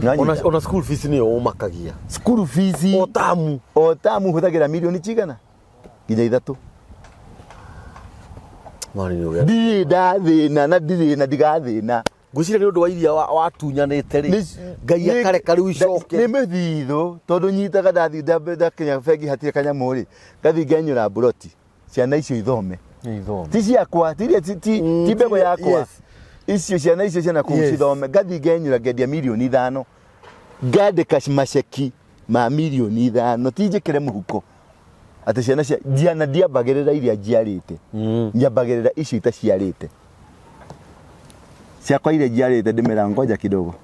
Nĩwanyita? Ona school fees nĩyo ũmakagia. School fees. O tamu. O tamu hũthagĩra mirioni cigana? Nginya 3. Mani nĩ ũgĩa. Ndirĩ ndathĩna na ndirĩ na ndigathĩna. Ngwĩciria nĩ ũndũ wa iria watunyanĩte rĩ. Ngai akareka rĩu icoke. Nĩ mĩthithũ tondũ nyitaga ndathiĩ ndakinya bengi hatirĩ kanyamũ rĩ, ngathiĩ ngenyũra mburoti ciana icio ithome. Ithome. Ti ciakwa, ti iria ti mbegũ yakwa. Yes. Icio ciana icio ciana kũu Yes. cithome, ngathiĩ ngenyũra ngendia mirioni 5. Ngandĩka maceki ma mirioni 5, ti njĩkĩre mũhuko. Atĩ ciana cia njiana ndiambagĩrĩra iria njiarĩte. Nyambagĩrĩra icio itaciarĩte. Ciakwa iria njiarĩte ndĩmera ngoja kidogo.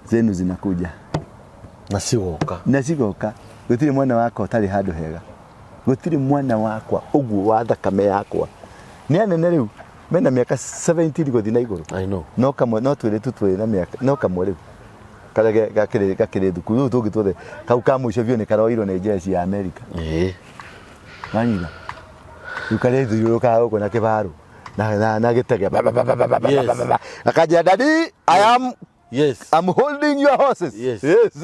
Zenu zinakuja. Na cigoka. Na cigoka. Gũtirĩ mwana wakwa ũtarĩ handũ hega. Gũtirĩ mwana wakwa ũguo wa thakame yakwa. Nĩ anene rĩu mena mĩaka 17 gũthiĩ na igũrũ. I know. No kamwe, no twĩrĩ tu twĩ na mĩaka, no kamwe rĩu. Karĩa gakĩrĩ thukuru, rĩu tũngĩ tuothe kau ka mũico biũ nĩ karoirwo nĩ jeshi ya Amerika. Ĩĩ. Wanyita? Rĩu karĩa ithiũrũrũkaga gũkũ na kĩbarũ na gĩtege. Ba, ba, ba, ba, ba, ba, ba, Yes. ba, ba, ba. Akanjĩra, Daddy, I am Yes. I'm holding your horses. Yes. Yes.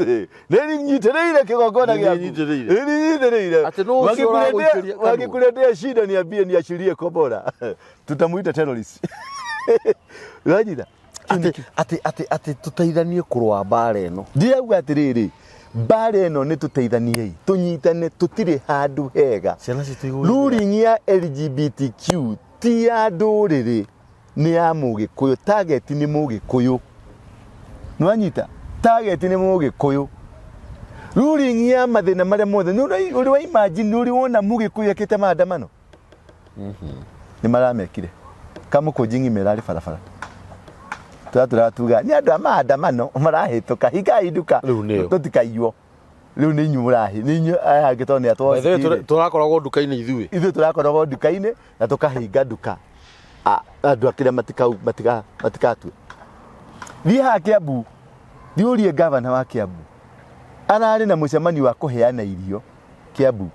Nĩ nyitĩrĩire kĩgongona Nĩ gĩaku. nyitĩrĩire. Nĩ nyitĩrĩire. Atĩ nũ ũcio ũragũikĩria kanua? Wakikuletea shida niambie niachilie kombora. Tutamuita terrorist. Uranyita? Atĩ atĩ atĩ atĩ tũteithanie kũrũa mbara ĩno. Ndirauga atĩrĩrĩ, mbara ĩno nĩ tũteithaniei, tũnyitane, tũtirĩ handũ hega. Ciana citũ igũgĩthira. Ruling ya LGBTQ ti ya ndũrĩrĩ, nĩ ya mũgĩkũyũ. Target nĩ mũgĩkũyũ. Nĩwanyita? Target nĩ mũgĩkũyũ. Ruling ya mathĩna marĩa mothe, nĩ ũrĩ wa imagine, nĩ ũrĩ wona mũgĩkũyũ ekĩte maandamano? Nĩ maramekire. Kamũkũnji ng'ima ĩrarĩ barabara. Tũratũra tuga nĩ andũ a maandamano marahĩtũka, hingai nduka Rĩu nĩo. tũtikaiywo. Rĩu nĩ inyuĩ mũrahi, nĩ inyuĩ aya angĩ tondũ nĩ By the way, atwocitire. tũrakoragwo nduka-inĩ ithuĩ. Ithuĩ tũrakoragwo nduka-inĩ na tũkahinga nduka. Andũ akĩrĩa matikatue. Thiĩ haha Kiambu, thiĩ ũrie gavana wa Kiambu. Ararĩ na mũcemanio wa kũheana irio Kiambu.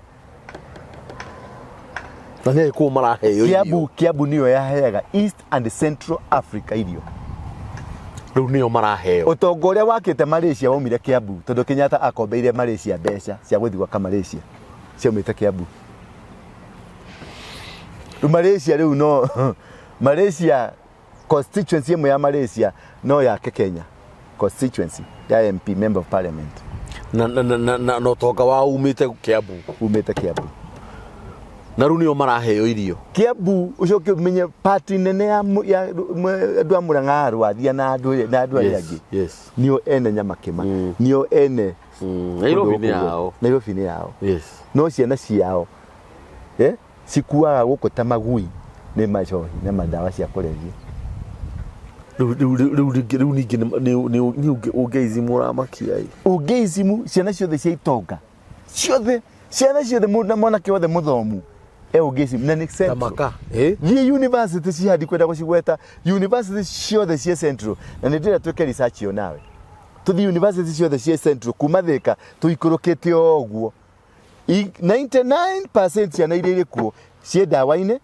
Na nĩ agĩkũyũ maraheo irio. Kiambu nĩyo yaheaga East and Central Africa irio. Rĩu nĩo maraheo. Ũtonga ũrĩa wakĩte Malaysia waumire Kiambu tondũ Kenyatta akombeire Malaysia mbeca cia gũthiĩ gwaka Malaysia ciaumĩte Kiambu. Rĩu Malaysia rĩu no Malaysia constituency ĩmwe ya Malaysia no yake Kenya constituency ya MP, member of parliament. Na ũtonga wao umĩte Kiambu. Umĩte Kiambu. Na rĩu nĩo maraheo irio. Kiambu ũcoke ũmenye party nene ya andũ a Murang'a, Rwathia na andũ arĩa Yes. angĩ Yes. nĩo ene Nyamakĩma, nĩo ene Nairobi kũndũ nĩ gũkũ. yao. Nairobi nĩ yao. Yes. No ciana ciao cikuaga gũkũ ta magui nĩ macohi na mandawa cia kũrebia. Rĩu ningĩ nĩ ũngeizimu ũramakia ĩ. Ũngeizimu ciana ciothe cia itonga ciothe, ciana ciothe na mwanake wothe mũthomu e ũngeizimu na nĩ central. Tamaka. Eh? Thiĩ university ciha ndikwenda gũcigweta, university ciothe cia central, na nĩ ndĩrenda twĩke research ĩyo nawe, tũthiĩ university ciothe cia central kuma Thĩka tũikũrũkĩte o ũguo. 99% ciana iria irĩ kuo ciĩ ndawa-inĩ,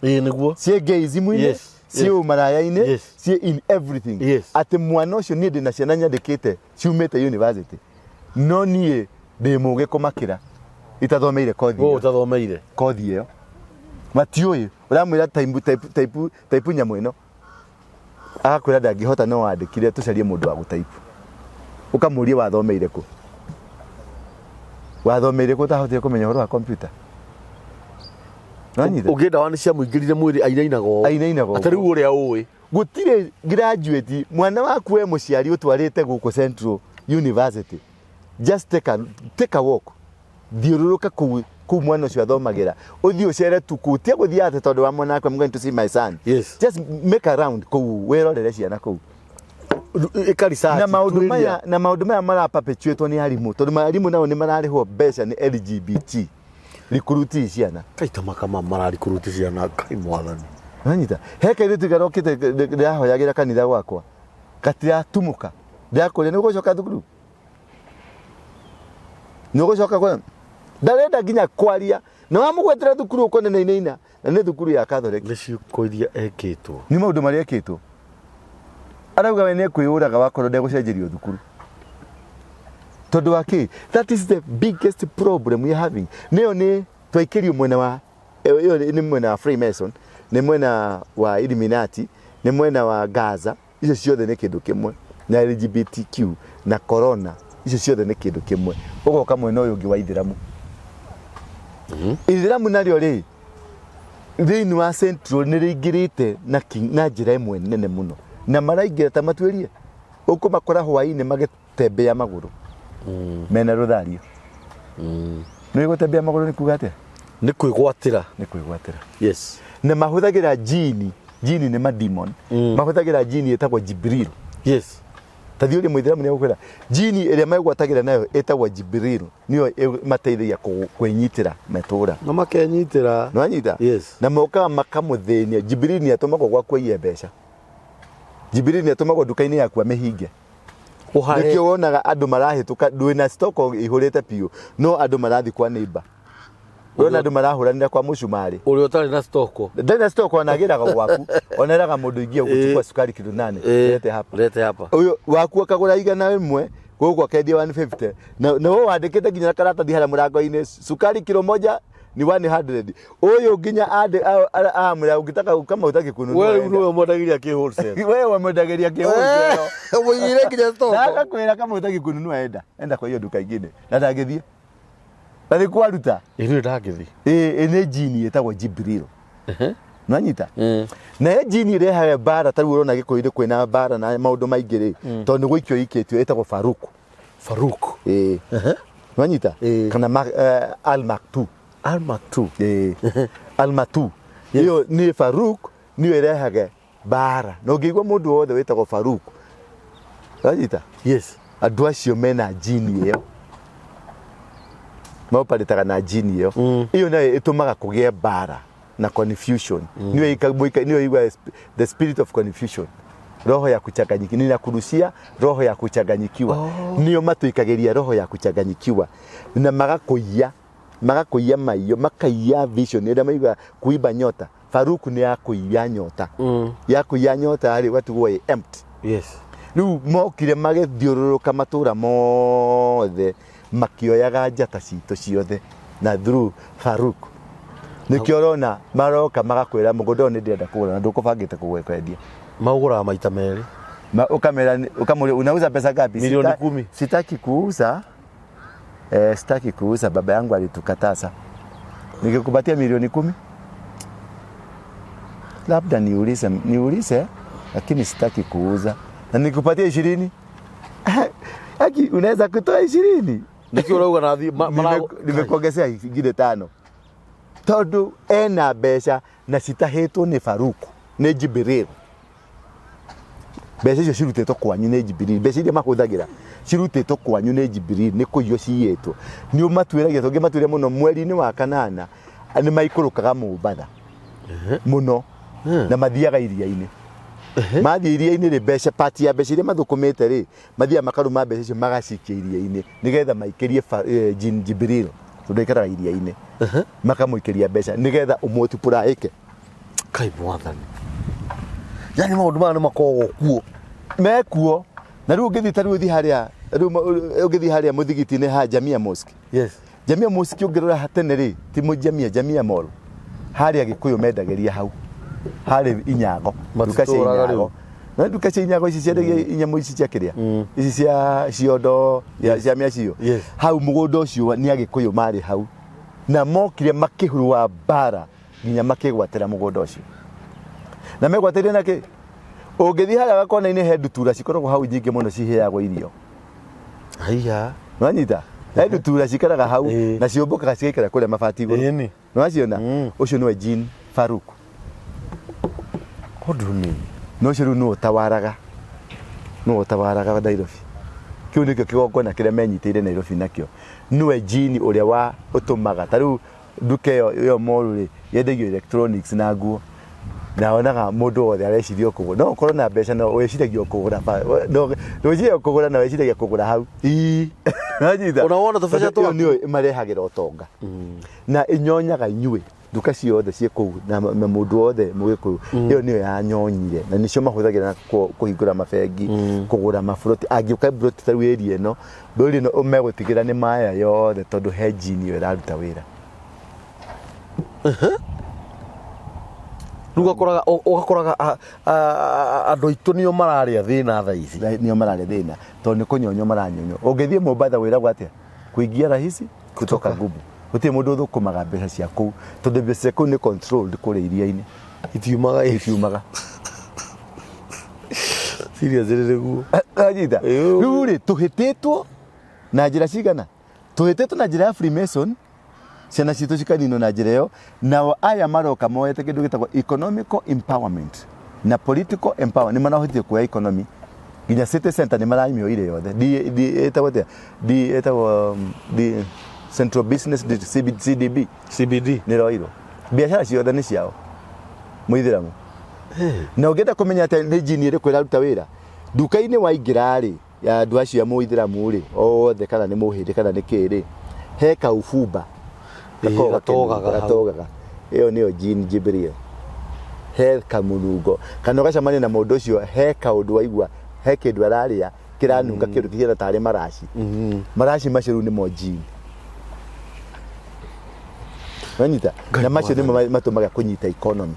Ĩĩ nĩguo. ciĩ gayism-inĩ, ciĩ ũmaraya-inĩ, ciĩ in everything. Atĩ mwana ũcio niĩ ndĩna ciana nyandĩkĩte ciumĩte university, no niĩ ndĩ mũgĩ kũmakĩra itathomeire kothi Wewe ĩyo. ũtathomeire. Kothi ĩyo matiũĩ, ũramwĩra type type type type nyamũ ĩno, agakwĩra ndangĩhota, no wandĩkire tũcarie mũndũ wa gũtaipu. Ũkamũria wathomeire kũ, wathomeire kũ ũtahotire kũmenya ũhoro wa computer? Nĩwanyita? Ũngĩ ndawa nĩ ciamũingĩrire mwĩrĩ ainainaga ũũ. Ainainaga ũguo. Atĩ rĩu ũrĩa ũĩ. Gũtirĩ graduate mwana waku we mũciari ũtwarĩte gũkũ Central University, just take a walk, thiũrũrũka kũu kũu mwana ũcio athomagĩra, ũthiĩ ũcere tu kũu, tia gũthiĩ atĩ tondũ wa mwana wakwa, I'm going to see my son. Just make a round kũu wĩrorere ciana kũu. Ĩka research. Na maũndũ tuĩria. maya, na maũndũ maya mara perpetuatwo nĩ arimũ, tondũ arimũ nao nĩ mararĩhwo mbeca nĩ LGBT recruit ciana. Kai tamaka ma mararikuruti ciana, kai mwathani. Nanyita he kairĩtu karokĩte ndĩrahoyagĩra kanitha gwakwa gatiratumũka, ndĩrakũria nĩ ũgũcoka thukuru, nĩ ũgũcoka kwa, ndarenda nginya kwaria na wamũgwetera thukuru ũkone nainaina na nĩ thukuru ya Catholic. Nĩ ciĩko iria ekĩtwo. Nĩ maũndũ marĩa ekĩtwo, arauga we nĩ ekwĩyũraga wakorwo ndegũcenjerio thukuru. Tondũ wa kĩ? That is the biggest problem we are having. Nĩyo nĩ twaikĩrio mwena wa ĩyo nĩ mwena wa Freemason, nĩ mwena wa Illuminati, nĩ mwena wa Gaza, icio ciothe nĩ kĩndũ kĩmwe, na LGBTQ na corona, icio ciothe nĩ kĩndũ kĩmwe. Ũgoka mwena ũyũ ũngĩ wa Ithĩramu. Ithĩramu narĩo rĩ thĩinĩ wa Central nĩ rĩingĩrĩte na njĩra ĩmwe nene mũno, na maraingĩra ta matuĩrie ũkũmakora hwaĩ-inĩ magĩtembea magũrũ mena rũthario. Nĩ gũtembea magũrũ nĩ kuga atĩa? Nĩ kwĩgwatĩra. Nĩ kwĩgwatĩra. Yes. Na mahũthagĩra jini, jini nĩ mademon, mahũthagĩra jini ĩtagwo Jibril. Yes. Ta thiĩ ũrie mũithĩramu nĩ egũkwĩra jini ĩrĩa megwatagĩra nayo ĩtagwo Jibril, nĩyo ĩmateithagia kwĩnyitĩra matũra. Na makenyitĩra. Nĩwanyita? Yes. Na mokaga makamũthĩnia. Jibril nĩ atũmagwo gwaku aiye mbeca. Jibril nĩ atũmagwo nduka-inĩ yaku amĩhinge. Ũhare. Nĩkĩo wonaga andũ marahĩtũka ndwĩna stock ĩihũrĩte biũ, no andũ marathiĩ kwa neighbor. Ũrona andũ marahũranĩra kwa mũcumarĩ. Ũrĩa ũtarĩ na stoko. Ndarĩ na stoko anagĩraga gwaku. Oneraga mũndũ ingia kuchukua sukari kilo 8. Lete hapa. Lete hapa. Ũyũ waku akagũra 100 gũkũ akendia 150. Na wewe wandĩkĩte nginya karatathi harĩa mũrango-inĩ sukari kilo moja ni 100. Ũyũ nginya amwĩra ũngĩtaka kama utaki kununua. Wewe rĩu nĩwe mwendagĩria kĩ wholesale. Wewe wamwendagĩria kĩ wholesale. Mũigĩre nginya stoko. Na agakwĩra kama utaki kununua enda. Enda kwa hiyo duka ingine. Na ndangĩthiĩ. Na nĩ kwaruta. Ĩ niĩ ndangĩthiĩ. Ĩ nĩ jini ĩtagwo Jibril. Nwanyita? Nayo jini ĩrehaga mbara ta rĩu ũrona Gĩkũyũ-inĩ kwĩna mbara na maũndũ maingĩ rĩ, tondũ nĩ gũikio ikĩtio ĩtagwo Faruku. Faruk. Ĩ. Nwanyita? Kana Al Maktu. Al Maktu. Ĩ. Al Matu. Ĩyo nĩ Faruk nĩyo ĩrehaga mbara. Na ũngĩigua mũndũ wothe wĩtagwo Faruk. Nwanyita? Yes. Andũ acio mena jini ĩyo. Maoparĩtaga na jini ĩyo. Ĩyo nayo ĩtũmaga kũgĩe mbara na confusion. Nĩyo nĩyo igua the spirit of confusion. Roho ya kuchanganyikiwa, ninakurushia roho ya kuchanganyikiwa. Nĩyo matũikagĩria roho ya kuchanganyikiwa na magakũiya, magakũiya maiyo, makaiya vision ĩrĩa maiguaga kuiba nyota. Faruku nĩ ya kũiya nyota. Ya kũiya nyota rĩ, ũgatigwo ĩ empty. Yes. Rĩu mokire magĩthiũrũrũka matũra mothe makĩoyaga njata citũ ciothe na through Faruk. Nĩkĩo ũrona maroka magakwĩra mũgũnda ũyũ nĩ ndĩrenda kũgũra na ndũkũbangĩte kwendia. Maũgũraga maita merĩ. Ukamera ukamwambia unauza pesa ngapi? Milioni 10. Sitaki kuuza. Sitaki kuuza, baba yangu alitukataza. Nikikupatia milioni 10 labda niulize lakini sitaki kuuza. Na nikupatie 20? Aki unaweza kutoa 20? Nĩkĩo ũrauga na thi-, Nimekuongezea ingine 5. Tondu ena mbeca na citahĩtwo nĩ Faruku, nĩ Jibril. Mbeca icio cirutĩtwo kwanyu nĩ Jibril. Mbeca iria mahũthagĩra cirutĩtwo kwanyu nĩ Jibril, nĩ kũiywo ciyĩtwo. Nĩ ũmatuĩragia, tũngĩmatuĩria mũno mweri-inĩ wa kanana nĩ maikũrũkaga Mombatha mũno na mathiaga iria-inĩ. Mathiĩ iria-inĩ rĩ, mbeca, part ya mbeca iria mathũkũmĩte rĩ, mathiaga makarũma mbeca icio magacikia iria-inĩ nĩgetha maikĩrie Jibril tondũ aikaraga iria-inĩ. Makamũikĩria mbeca nĩgetha ũmũtipũraĩke. Kai mwathani. Yani maũndũ maya nĩ makoragwo kuo. Mekuo. Na rĩu ũngĩthiĩ ta rĩu ũthiĩ harĩa, rĩu ũngĩthiĩ harĩa mũthigiti-inĩ ha Jamia Mosque. Yes. Jamia Mosque ũngĩrora tene rĩ, ti Jamia, Jamia Mall. Harĩa Gĩkũyũ mendagĩria hau. Harĩ Inyago. Nduka cia Matitũraga rĩu. Inyago. Na nduka cia Inyago ici ciendagia inyamũ ici cia kĩrĩa? Ici cia ciondo, cia mĩacio. Yes. Hau mũgũnda ũcio nĩ Agĩkũyũ marĩ hau. Na mokire makĩhurua mbara nginya makĩgwatĩra mũgũnda ũcio. Na megwatĩire na kĩ? Ũngĩthiĩ harĩa gakona-inĩ he ndutura cikoragwo hau nyingĩ mũno ciheagwo irio. Haiya. Nĩwanyita? He ndutura cikaraga hau na ciũmbũkaga cigaikara kũrĩa mabati igũrũ. Ĩni. Nĩwaciona? Ũcio nĩwe Jean Farouk. What do you mean? Na ũcio rĩu nĩwe ũtawaraga. Nĩwe ũtawaraga Nairobi. Kĩu nĩkĩo kĩgongona kĩrĩa menyitĩire Nairobi nakĩo. Nĩwe Jean ũrĩa wa ũtũmaga. Ta rĩu nduka ĩyo mall rĩ, yendagio electronics na nguo. Na wonaga mũndũ wothe areciria kũgũra. No ũkorwo na mbeca na wĩciragia kũgũra ba-, no, wĩciragia kũgũra na wĩciragia kũgũra hau. Ii. Nĩwanyita? Ona wona tũbeca Tondũ ĩyo twaku. nĩyo ĩmarehagĩra ũtonga. Na ĩnyonyaga inyuĩ. Nduka ciothe ciĩ kũu na mũndũ wothe mũgĩkũyũ. Ĩyo nĩyo yanyonyire. Na nĩcio mahũthagĩra na kũhingũra mabengi, kũgũra maburoti. Angĩũka buroti ta rĩu area ĩno, buroti ĩno megũtigĩra nĩ maya yothe tondũ he jini ĩyo ĩraruta wĩra. Rĩu ũgakoraga andũ aitũ nĩo mararĩa thĩna thaa ici. Nĩo mararĩa thĩna tondũ nĩ kũnyonywo maranyonywo. Ũngĩthiĩ Mombatha wĩragwo atĩa? Kuingia rahisi, kutoka ngumu. Gũtirĩ mũndũ ũthũkũmaga mbeca cia kũu tondũ mbeca cia kũu nĩ controlled kũrĩa iria-inĩ. Itiumaga ĩ. Itiumaga. Serious nĩguo. Anyita. Ĩũ. Rĩu rĩ tũhĩtĩtwo na njĩra cigana? Tũhĩtĩtwo na njĩra ya Freemason, ciana citũ cikaninwo na njĩra ĩyo, nao aya maroka moete kĩndũ gĩtagwo economical empowerment na political empowerment. Nĩ marahotire kuoya economy nginya city center nĩ maramĩoire yothe. D, D, ĩtagwo atĩa? D, ĩtagwo, D, Central Business District, C B, CDB. CBD. Nĩ ĩroirwo. Biacara ciothe nĩ ciao. Mũithĩramu. Na ũngĩenda kũmenya atĩ nĩ jini ĩrĩkũ ĩraruta wĩra, nduka-inĩ waingĩra rĩ, ya andũ acio a mũithĩramu rĩ, othe kana nĩ mũhĩndĩ kana nĩ kĩ rĩ, he kaubumba. Ĩĩ, gatogaga hau. Gatogaga. Ĩyo nĩyo jini Jibril. He kamũnungo kana ũgacemania na mũndũ ũcio, he kaũndũ waigua, he kĩndũ ararĩa kĩranunga kĩndũ kĩhiana tarĩ maraci. Maraci macio rĩu nĩmo jini. Wanyita? Ngai Na macio nĩmo matũmaga kũnyita economy.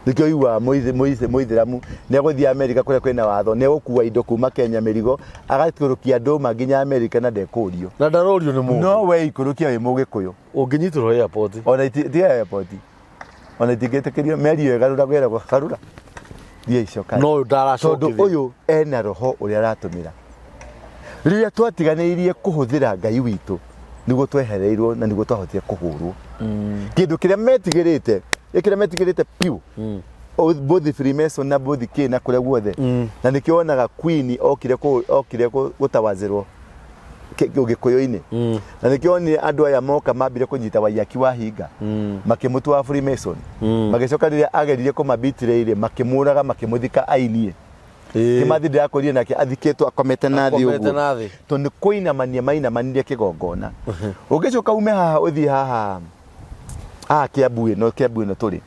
Nĩkĩo ũiguaga mũithĩramu nĩ egũthiĩ Amerika kũrĩa kwĩna watho, nĩ egũkua indo kuma Kenya mĩrigo, agaikũrũkia ndũma nginya Amerika na ndekũrio. Na ndarorio nĩ mũndũ. No we ikũrũkia wĩ mũgĩkũyũ. Ũngĩnyitĩrwo airport. Ona ti airport. Ona itingĩtĩkĩrio meri ĩyo ĩgarũragwo ĩragwo garũra. Thiĩ icoka. No ũyũ ndaracokithia. Tondũ ũyũ ena roho ũrĩa aratũmĩra. Rĩrĩa twatiganĩirie kũhũthĩra Ngai witũ, nĩguo twehereirwo na nĩguo twahotire kũhũrwo. Kĩndũ kĩrĩa metigĩrĩte, kĩrĩa metigĩrĩte piũ, both Freemason na both kĩ na kũrĩa guothe. Na nĩkĩo wonaga Queen okire okire gũtawazĩrwo Ũgĩkũyũ-inĩ. Na nĩkĩo wonire andũ aya moka mambire kũnyita Waiyaki wa Hinga, makĩmũtua wa Freemason. Magĩcoka rĩrĩa ageririe kũma-betray rĩ, makĩmũraga makĩmũthika ainie. Kimathi ndĩrakwĩrire nake athikĩtwo akomete na thĩ Akomete ũguo. na thĩ. Tondũ nĩ kũinamania mainamanirie kĩgongona. Ũngĩcoka ume haha ũthiĩ haha haha Kiambu ĩno, Kiambu ĩno tũrĩ.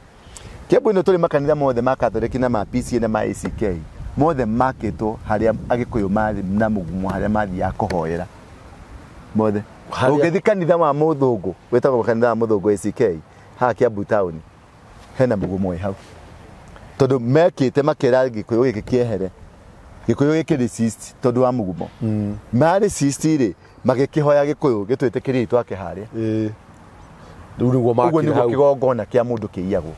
Kiambu ĩno tũrĩ makanitha mothe ma Katholiki na ma PCA na ma ACK mothe makĩtwo harĩa Agĩkũyũ marĩ na mũgumo harĩa mathiaga kũhoera mothe. Ũngĩthiĩ kanitha wa mũthũngũ wĩtagwo kanitha wa mũthũngũ ACK haha Kiambu town hena mũgumo wĩ hau tondũ mekĩte makera Gĩkũyũ gĩkĩ kĩehere. Gĩkũyũ gĩkĩ resist tondũ wa mũgumo. Ma resist rĩ magĩkĩhoya Gĩkũyũ gĩtwĩtĩkĩrie twake harĩa. Rĩu nĩguo Ũguo makire nĩguo hau. kĩgongona kĩa mũndũ kĩiyagwo.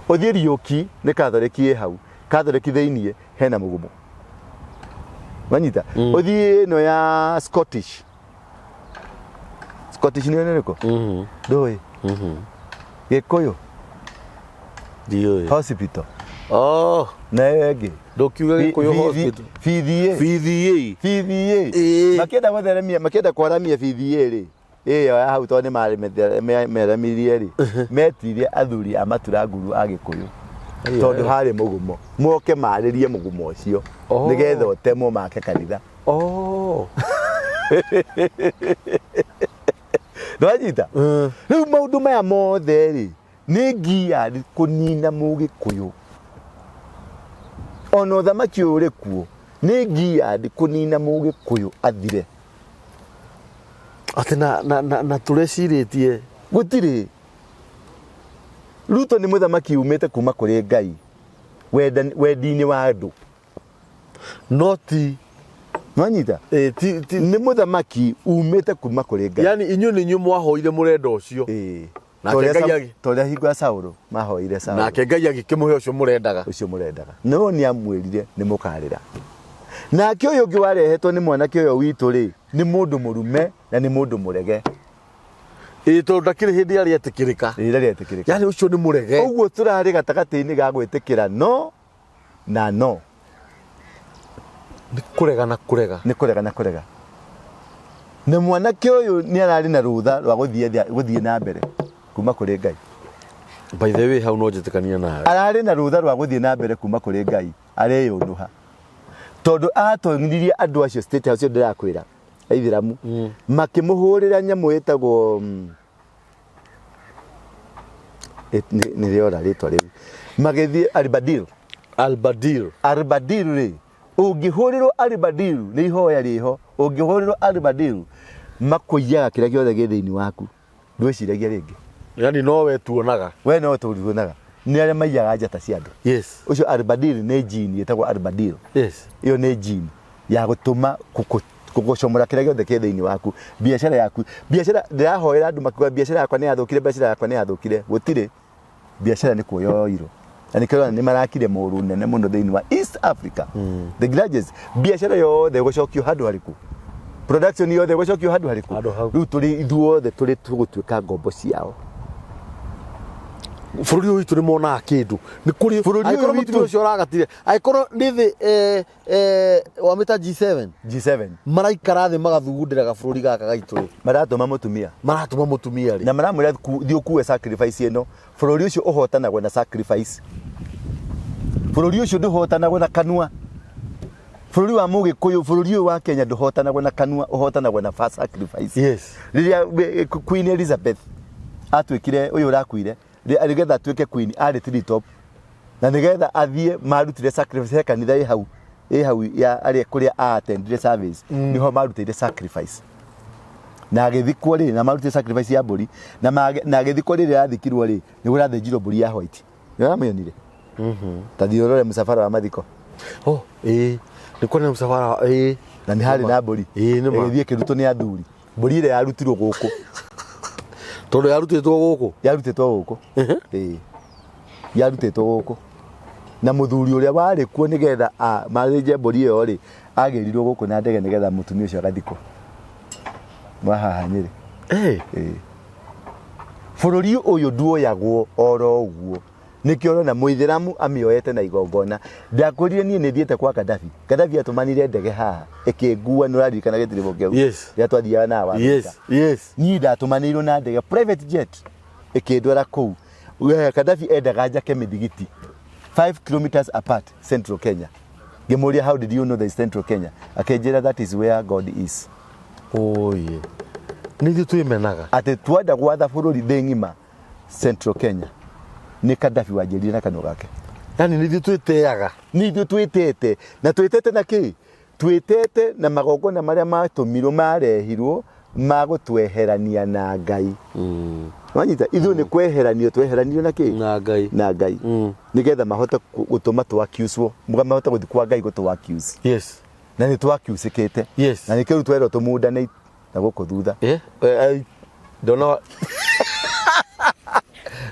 Ũthiĩ Riũki nĩ Katholiki ĩ hau, Katholiki thĩiniĩ hena mũgumo. Wanyita? Ũthiĩ ĩno ya Scottish. Scottish nĩ ĩrĩkũ? Ndũĩ? Gĩkũyũ Ndiũĩ. Hospital. Oh, Na ĩyo ĩngĩ. ndũkiuge Gĩkũyũ hospital. PVA. PVA. PVA. Ĩĩ. Makĩenda gũtheremia, makĩenda kwaramia PVA rĩ. Ĩyo ya hau tondũ nĩ maremirie rĩ. Metirie athuri a maturanguru a Gĩkũyũ. Tondũ harĩ mũgumo. Moke marĩrie mũgumo ũcio. Oh. Nĩgetha ũtemwo make kanitha. Oh. Ndwanyita? Rĩu maũndũ maya mothe rĩ, nĩ ngia kũnina Mũgĩkũyũ. Ona ũthamaki ũyũ ũrĩ kuo, nĩ ngia kũnina Mũgĩkũyũ athire. Atĩ na na na, na tũrecirĩtie Gũtirĩ. Ruto nĩ mũthamaki umĩte kuma kũrĩ Ngai wendi-inĩ wa andũ. No ti Nwanyita? Ti, ti, Nĩ mũthamaki umĩte kuma kũrĩ Ngai. Yani inyuĩ nĩ inyuĩ mwahoire mũrenda ũcio. Ĩĩ. Nake Ngai Torĩa hingo ya Saũlũ mahoire Saũlũ. Nake Ngai agĩkĩmũhe ũcio mũrendaga. Ũcio mũrendaga. No nĩ amwĩrire nĩ mũkarĩra. Nake ũyũ ũngĩ warehetwo nĩ mwanake ũyũ witũ rĩ, nĩ mũndũ mũrume na nĩ mũndũ mũrege. Ĩĩ tondũ ndakĩrĩ hĩndĩ arĩ etĩkĩrĩka. Ĩĩ ndarĩ etĩkĩrĩka. Yani ũcio nĩ mũrege. Ũguo tũrarĩ gatagatĩ-inĩ ga gwĩtĩkĩra no na no. Nĩ kũrega na kũrega. Nĩ kũrega na kũrega. Na mwanake ũyũ nĩ ararĩ na rũtha rwa gũthiĩ na mbere kuma kũrĩ Ngai. By the way, hau no njĩtĩkania nawe. Ararĩ na rũtha rwa gũthiĩ na mbere kuma kũrĩ Ngai, areyũnũha. Tondũ atonirie andũ acio State House ĩyo ndĩrakwĩra, aithĩramu, makĩmũhũrĩra nyamũ ĩtagwo nĩ rĩora rĩtwa rĩu. Magĩthiĩ Albadil. Albadil. Albadil rĩ, ũngĩhũrĩrwo Albadil nĩ ihoya rĩho, ũngĩhũrĩrwo Albadil makũiyaga kĩrĩa gĩothe gĩ thĩinĩ waku. Ndwĩciragia rĩngĩ. Yani no we tuonaga. We no tuonaga. Nĩ arĩa maiyaga njata cia andũ. Yes. Ũcio Albadil nĩ jini ĩtagwo Albadil. Yes. Ĩyo nĩ jini ya gũtũma gũcomora kĩrĩa gĩothe kĩ thĩinĩ waku. Biacara yaku. Biacara ndĩrahoera andũ makiuga biacara yakwa nĩ yathũkire, biacara yakwa nĩ yathũkire. Gũtirĩ. Biacara nĩ kuoya yoirwo. Na nĩkĩo ũrona nĩ marakire mũru nene mũno thĩinĩ wa East Africa. The grudges. Biacara yothe ĩgũcokio handũ harĩkũ? Production yothe ĩgũcokio handũ harĩkũ? Handũ hau. Rĩu tũrĩ ithuothe tũrĩ tũgũtuĩka ngombo ciao. Bũrũri ũyũ witũ nĩ monaga kĩndũ. Nĩ kũrĩ Bũrũri ũyũ angĩkorwo witũ- mũtumia ũcio ũragatire, angĩkorwo nĩ thĩ wamĩta G7 G7 maraikara thĩ magathugundĩra gabũrũri gaka gaitũ rĩ. Maratũma mũtumia. Maratũma mũtumia rĩ. Na maramwĩra thiĩ ũkue sacrifice ĩno. Bũrũri ũcio ũhotanagwo na sacrifice. Bũrũri ũcio ndũhotanagwo na kanua. Bũrũri wa Mũgĩkũyũ, bũrũri ũyũ wa Kenya ndũhotanagwo na kanua, ũhotanagwo na first sacrifice. Yes. Rĩrĩa Queen Elizabeth atuĩkire, ũyũ ũrakuire, nĩgetha atuĩke queen arĩ treetop, na nĩgetha athiĩ marutire sacrifice he kanitha ĩ hau, ĩ hau ya arĩa kũrĩa a attendire service, nĩho marutĩire sacrifice. Na agĩthikwo rĩ, na marutire sacrifice ya mbũri, na agĩthikwo rĩrĩa athikirwo rĩ, nĩ kũrathĩnjirwo mbũri ya white. Nĩ ũramĩonire? Ta thiĩ ũrore mũcabara wa mathiko. Oh, ĩĩ. Nĩ kuona mũcabara wa ĩĩ. Na nĩ harĩ na mbũri. Ĩĩ, nĩ ma. Ĩgĩthiĩ ĩkĩrutwo nĩ athuri. Mbũri ĩrĩa yarutirwo gũkũ. Tondũ yarutĩtwo gũkũ. Yarutĩtwo gũkũ. Ĩĩ. Yarutĩtwo gũkũ. Na mũthuri ũrĩa warĩ kuo nĩgetha mathĩnje mbũri ĩyo rĩ, agĩrirwo gũkũ na ndege nĩgetha mũtumia ũcio agathikwo. Wa haha Nyĩrĩ. Ĩĩ. Bũrũri ũyũ nduoyagwo oro ũguo. Nĩkĩo ũrona mũithĩramu amĩoete na igongona. Ndakwĩrire niĩ nĩ thiĩte kwa Gaddafi. Gaddafi atũmanire ndege haha ĩkĩngua, nĩ ũraririkana gĩtiribũ kĩu? Yes. Rĩrĩa twathiaga nawe Amerika. Yes, yes. Niĩ ndatũmanĩirwo na ndege private jet ĩkĩndwara kũu. We, Gaddafi endaga njake mĩthigiti 5 kilometers apart Central Kenya. Ngĩmũria how did you know there is Central Kenya? Akĩnjĩra that is where God is. Oye. Nĩ ithuĩ twĩmenaga. Atĩ twenda gwatha bũrũri thĩ ng'ima Central Kenya. Nĩ Gaddafi wanjĩrire na kanua gake. Yaani nĩ ithuĩ twĩteaga. Nĩ ithuĩ twĩtete. Na twĩtete na kĩ? Twĩtete na magongona marĩa matũmirwo, marehirwo ma gũtweherania na Ngai. Wanyita? Ithuĩ nĩ kweheranio tweheranirio na kĩ? Na Ngai. Na Ngai. Nĩgetha mahote gũtũma tũ accuse-wo. Mahote gũthiĩ kwa Ngai gũtũ accuse. Yes. Na nĩ tũ accuse-kĩte. Yes. Na nĩkĩo rĩu twerwo tũmundane na gũkũ thutha. Ndona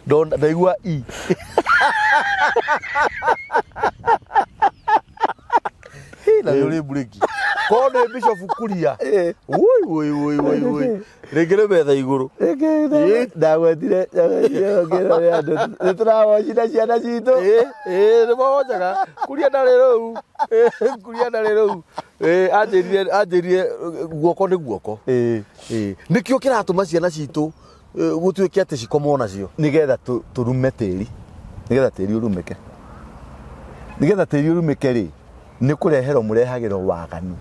ndona ndaigua i. Hĩ, na nĩ ũrĩ mburĩki. Korwo nĩ Bishop Kuria. Woi woi woi woi woi. Rĩngĩ nĩ metha igũrũ. Ndagwetire ngĩra andũ nĩ tũrawocina ciana citũ. Ĩĩ, nĩ mawocaga. Kuria ndarĩ rũu. Kuria ndarĩ rũu. Anjĩrire guoko nĩ guoko. Nĩkĩo kĩratũma ciana citũ gũtuĩke atĩ cikomwo nacio. Nĩgetha tũrume tĩri. Nĩgetha tĩri ũrumĩke. Nĩgetha tĩri ũrumĩke rĩ, nĩ kũreherwo mũrehagĩrwo waganu.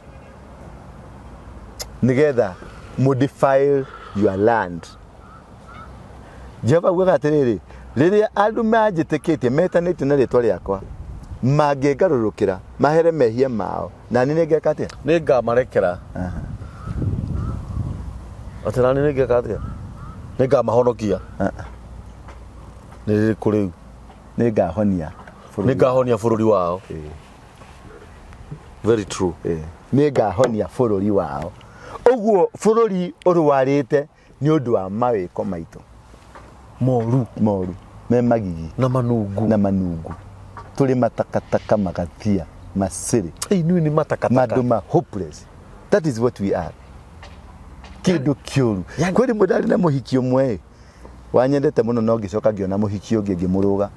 Nĩgetha mũ defile your land. Jehova augaga atĩrĩrĩ, rĩrĩa andũ manjĩtĩkĩtie metanĩtio na rĩtwa rĩakwa mangĩngarũrũkĩra mahere mehia mao, na niĩ nĩngeka atĩa? Nĩngamarekera. Atĩ na niĩ nĩngeka atĩa? Nĩngamahonokia. Nĩ rĩrĩkũ rĩu? Nĩngahonia bũrũri. Nĩngahonia bũrũri wao. Very true. Nĩngahonia bũrũri wao. Ũguo bũrũri ũrwarĩte nĩ ũndũ wa mawĩko maitũ moru, moru me magigi na manungu, na manungu, tũrĩ matakataka magathia macĩrĩ. Ĩĩ, nĩ nĩ matakataka. Mandũ ma hopeless, that is what we are, kĩndũ kĩũru. Kwĩ rĩmwe ndarĩ na mũhiki ũmwe wanyendete mũno, no ngĩcoka ngĩona mũhiki ũngĩ ngĩmũrũga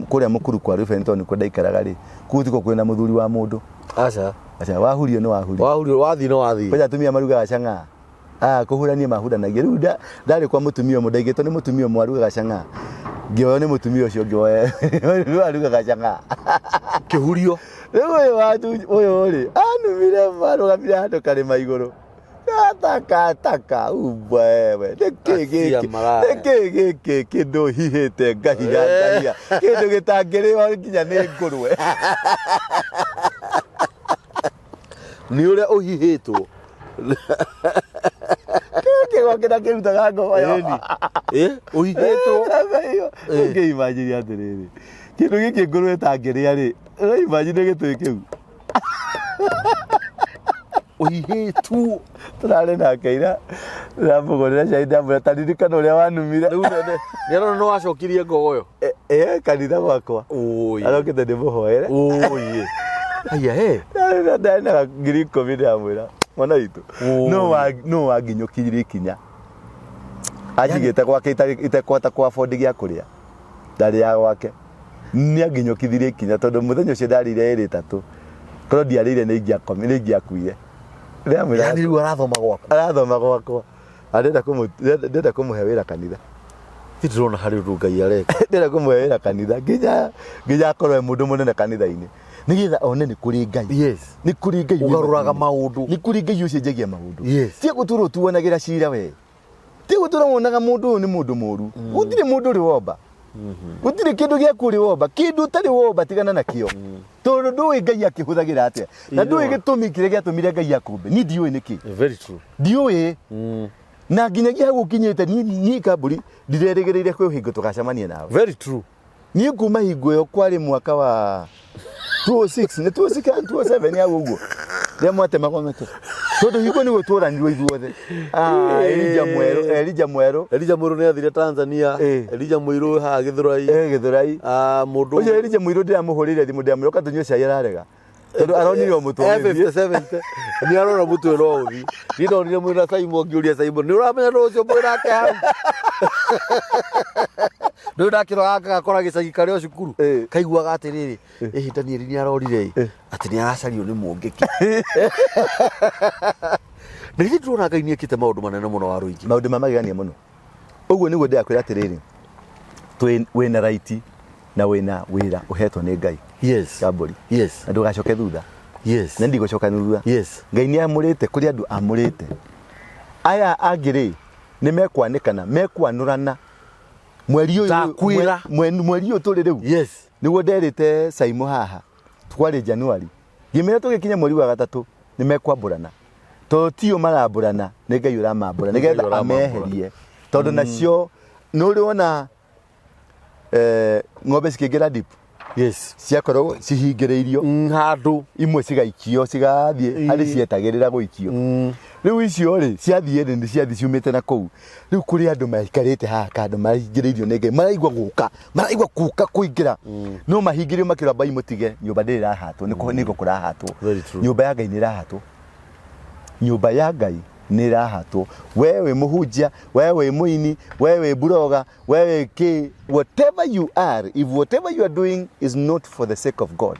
kũrĩa mũkuru kwa Reuben, tondũ nĩkuo ndaikaraga rĩ, kũu tiko kwĩna mũthuri wa mũndũ. Aca. Aca, wahurio nĩ wahurio. Wahurio, wathiĩ nĩ wathiĩ. Kwanja atumia marugaga cang'aa. Kũhurania mahuranagia. Rĩu ndarĩ kwa mũtumia ũmwe, ndaigĩtwo nĩ mũtumia ũmwe arugaga cang'aa. Ngĩoywo nĩ mũtumia ũcio ũngĩ rĩu arugaga cang'aa. Kĩhurio. Rĩu ũyũ ũyũ rĩ, anumire marũgamire handũ karĩma igũrũ. Takataka umbwa wewe. Nĩkĩ Acia gĩkĩ? maraya. Nĩkĩ gĩkĩ kĩndũ hihĩte ngahiha ngahiha. Kĩndũ gĩtangĩrĩo nginya nĩ ngũrwe. Nĩ ũrĩa ũhihĩtwo. Kĩgo kĩrĩa kĩrutaga ngogoyo. Ĩni. Ũhihĩtwo. Ũngĩimagine atĩrĩrĩ, kĩndũ gĩkĩ ngũrwe ĩtangĩrĩa rĩ, ũraimagine gĩtũĩ kĩu? Ũhihĩtwo. Tũrarĩ nake ira, ndĩramũgũrĩra cai, ndamwĩra ta ririkana ũrĩa wanumire. Rĩu nĩ arona nĩ wacokirie ngogoyo. Kanitha gwakwa. Ũĩ. Arokĩte ndĩmũhoere. Ũĩ. Aya, he. Ndarĩ na 10,000 ndĩramwĩra, mwana witũ. Ũĩ. No wanginyũkirie ikinya. Anjigĩte gwake itekũhota kũ afford gĩa kũrĩa. Ndarĩaga gwake. Nĩ anginyũkithirie ikinya tondũ mũthenya ũcio ndarĩire ĩrĩ ĩtatũ. Korwo ndiarĩire nĩ ingĩakuire. Ndĩramwĩra Yaani rĩu arathoma gwaku. Arathoma gwakwa. Ndĩrenda kũmũhe wĩra kanitha. Ti ndĩrona harĩ ũndũ Ngai areka. Ndĩrenda kũmũhe wĩra kanitha nginya akorwo e mũndũ mũnene kanitha-inĩ. Nĩgetha one nĩ kũrĩ Ngai. Yes. Nĩ kũrĩ Ngai wĩ Ũgarũraga matu-inĩ. maũndũ. Nĩ kũrĩ Ngai ũcenjagia maũndũ. Yes. Tiga gũtũra ũtuanagĩra cira we. Tiga gũtũra wonaga mũndũ ũyũ nĩ mũndũ mũru. Gũtirĩ mũndũ ũrĩ womba. Gũtirĩ kĩndũ gĩaku ũrĩ womba. Kĩndũ ũtarĩ womba tigana nakĩo. Tondũ ndũĩ Ngai akĩhũthagĩra atĩa. Na ndũĩ gĩtũmi kĩrĩa gĩatũmire Ngai akũmbe. Niĩ ndiũĩ nĩkĩ. Very true. Ndiũĩ. Na nginyagia hau ũkinyĩte niĩ kambũri ndirerĩgĩrĩire kwĩ hingo tũgacemania nawe. Very true. Niĩ kuma hingo ĩyo kwarĩ mwaka wa 206 nĩ 206 kana 207 hau ũguo rĩrĩa mwatemagwo mĩtĩ tondũ hingo nĩguo tworanirwo ithuothe. Ah, Elija Mwerũ, Elija Mwerũ. Elija Mũirũ nĩ athire Tanzania. Elija Mũirũ haha Gĩthũrai. Gĩthũrai. Ah, mũndũ Ũcio Elija Mũirũ ndĩramũhũrĩire thimũ ndĩramwĩra ũka tũnyue cai ararega. Tondũ aronire o mũtwe ũgĩthiĩ. F57 nĩ arora mũtwe no ũthi. Niĩ ndonire mwĩna Simon ngĩũria Simon nĩ ũramenya nũ ũcio mwĩ nake hau. Nĩ ndakĩroraga gakora gĩcagi karĩ o cukuru. Kaiguaga atĩrĩrĩ, ĩhĩ Danieli nĩ arorire ĩ, atĩ nĩ aracario nĩ mũngĩki. Na githĩ ndũrona Ngai nĩ ekĩte maũndũ manene mũno wa rũingĩ. Maũndũ ma magegania mũno. Ũguo nĩguo ndĩrakwĩra atĩrĩrĩ, wĩna right na wĩna wĩra ũhetwo nĩ Ngai. Yes. Kambũri. Yes. Na ndũgacoke thutha. Yes. Na ndigũcoka thutha. Yes. Ngai nĩ amũrĩte kũrĩ andũ amũrĩte. Aya angĩ rĩ, nĩ mekwanĩkana, mekwanũrana. Mweri ũyũ Ndakwĩra. mweri ũyũ tũrĩ rĩu. Yes. Nĩguo nderĩte Saimo haha, kwarĩ January. Ngĩmĩra tũgĩkinya mweri wa gatatũ nĩ mekwambũrana. Tondũ tio marambũrana, nĩ Ngai ũramambũra Nĩ Ngai nĩgetha ũramambũra. ameherie. Tondũ nacio nĩ ũrĩ wona ng'ombe cikĩingĩra dip Yes. ciakoragwo cihingĩrĩirio Handũ. imwe cigaikio cigathiĩ harĩ cietagĩrĩra gũikio. Rĩu icio rĩ ciathiĩ rĩ nĩ ciathiĩ ciumĩte na kũu. Rĩu kũrĩ andũ maikarĩte haha kando mahingĩrĩirio nĩ Ngai maraigua gũka maraigua kũka kũingĩra no mahingĩrio makĩrwo ambai mũtige nyũmba ndĩrĩ ĩrahatwo nĩ nĩko kũrahatwo. Very true. Nyũmba ya Ngai nĩ ĩrahatwo. Nyũmba ya Ngai nĩ ĩrahatwo. We wĩ mũhunjia, we wĩ mũini, we wĩ buroga, we wĩ kĩ, whatever you are, if whatever you are doing is not for the sake of God,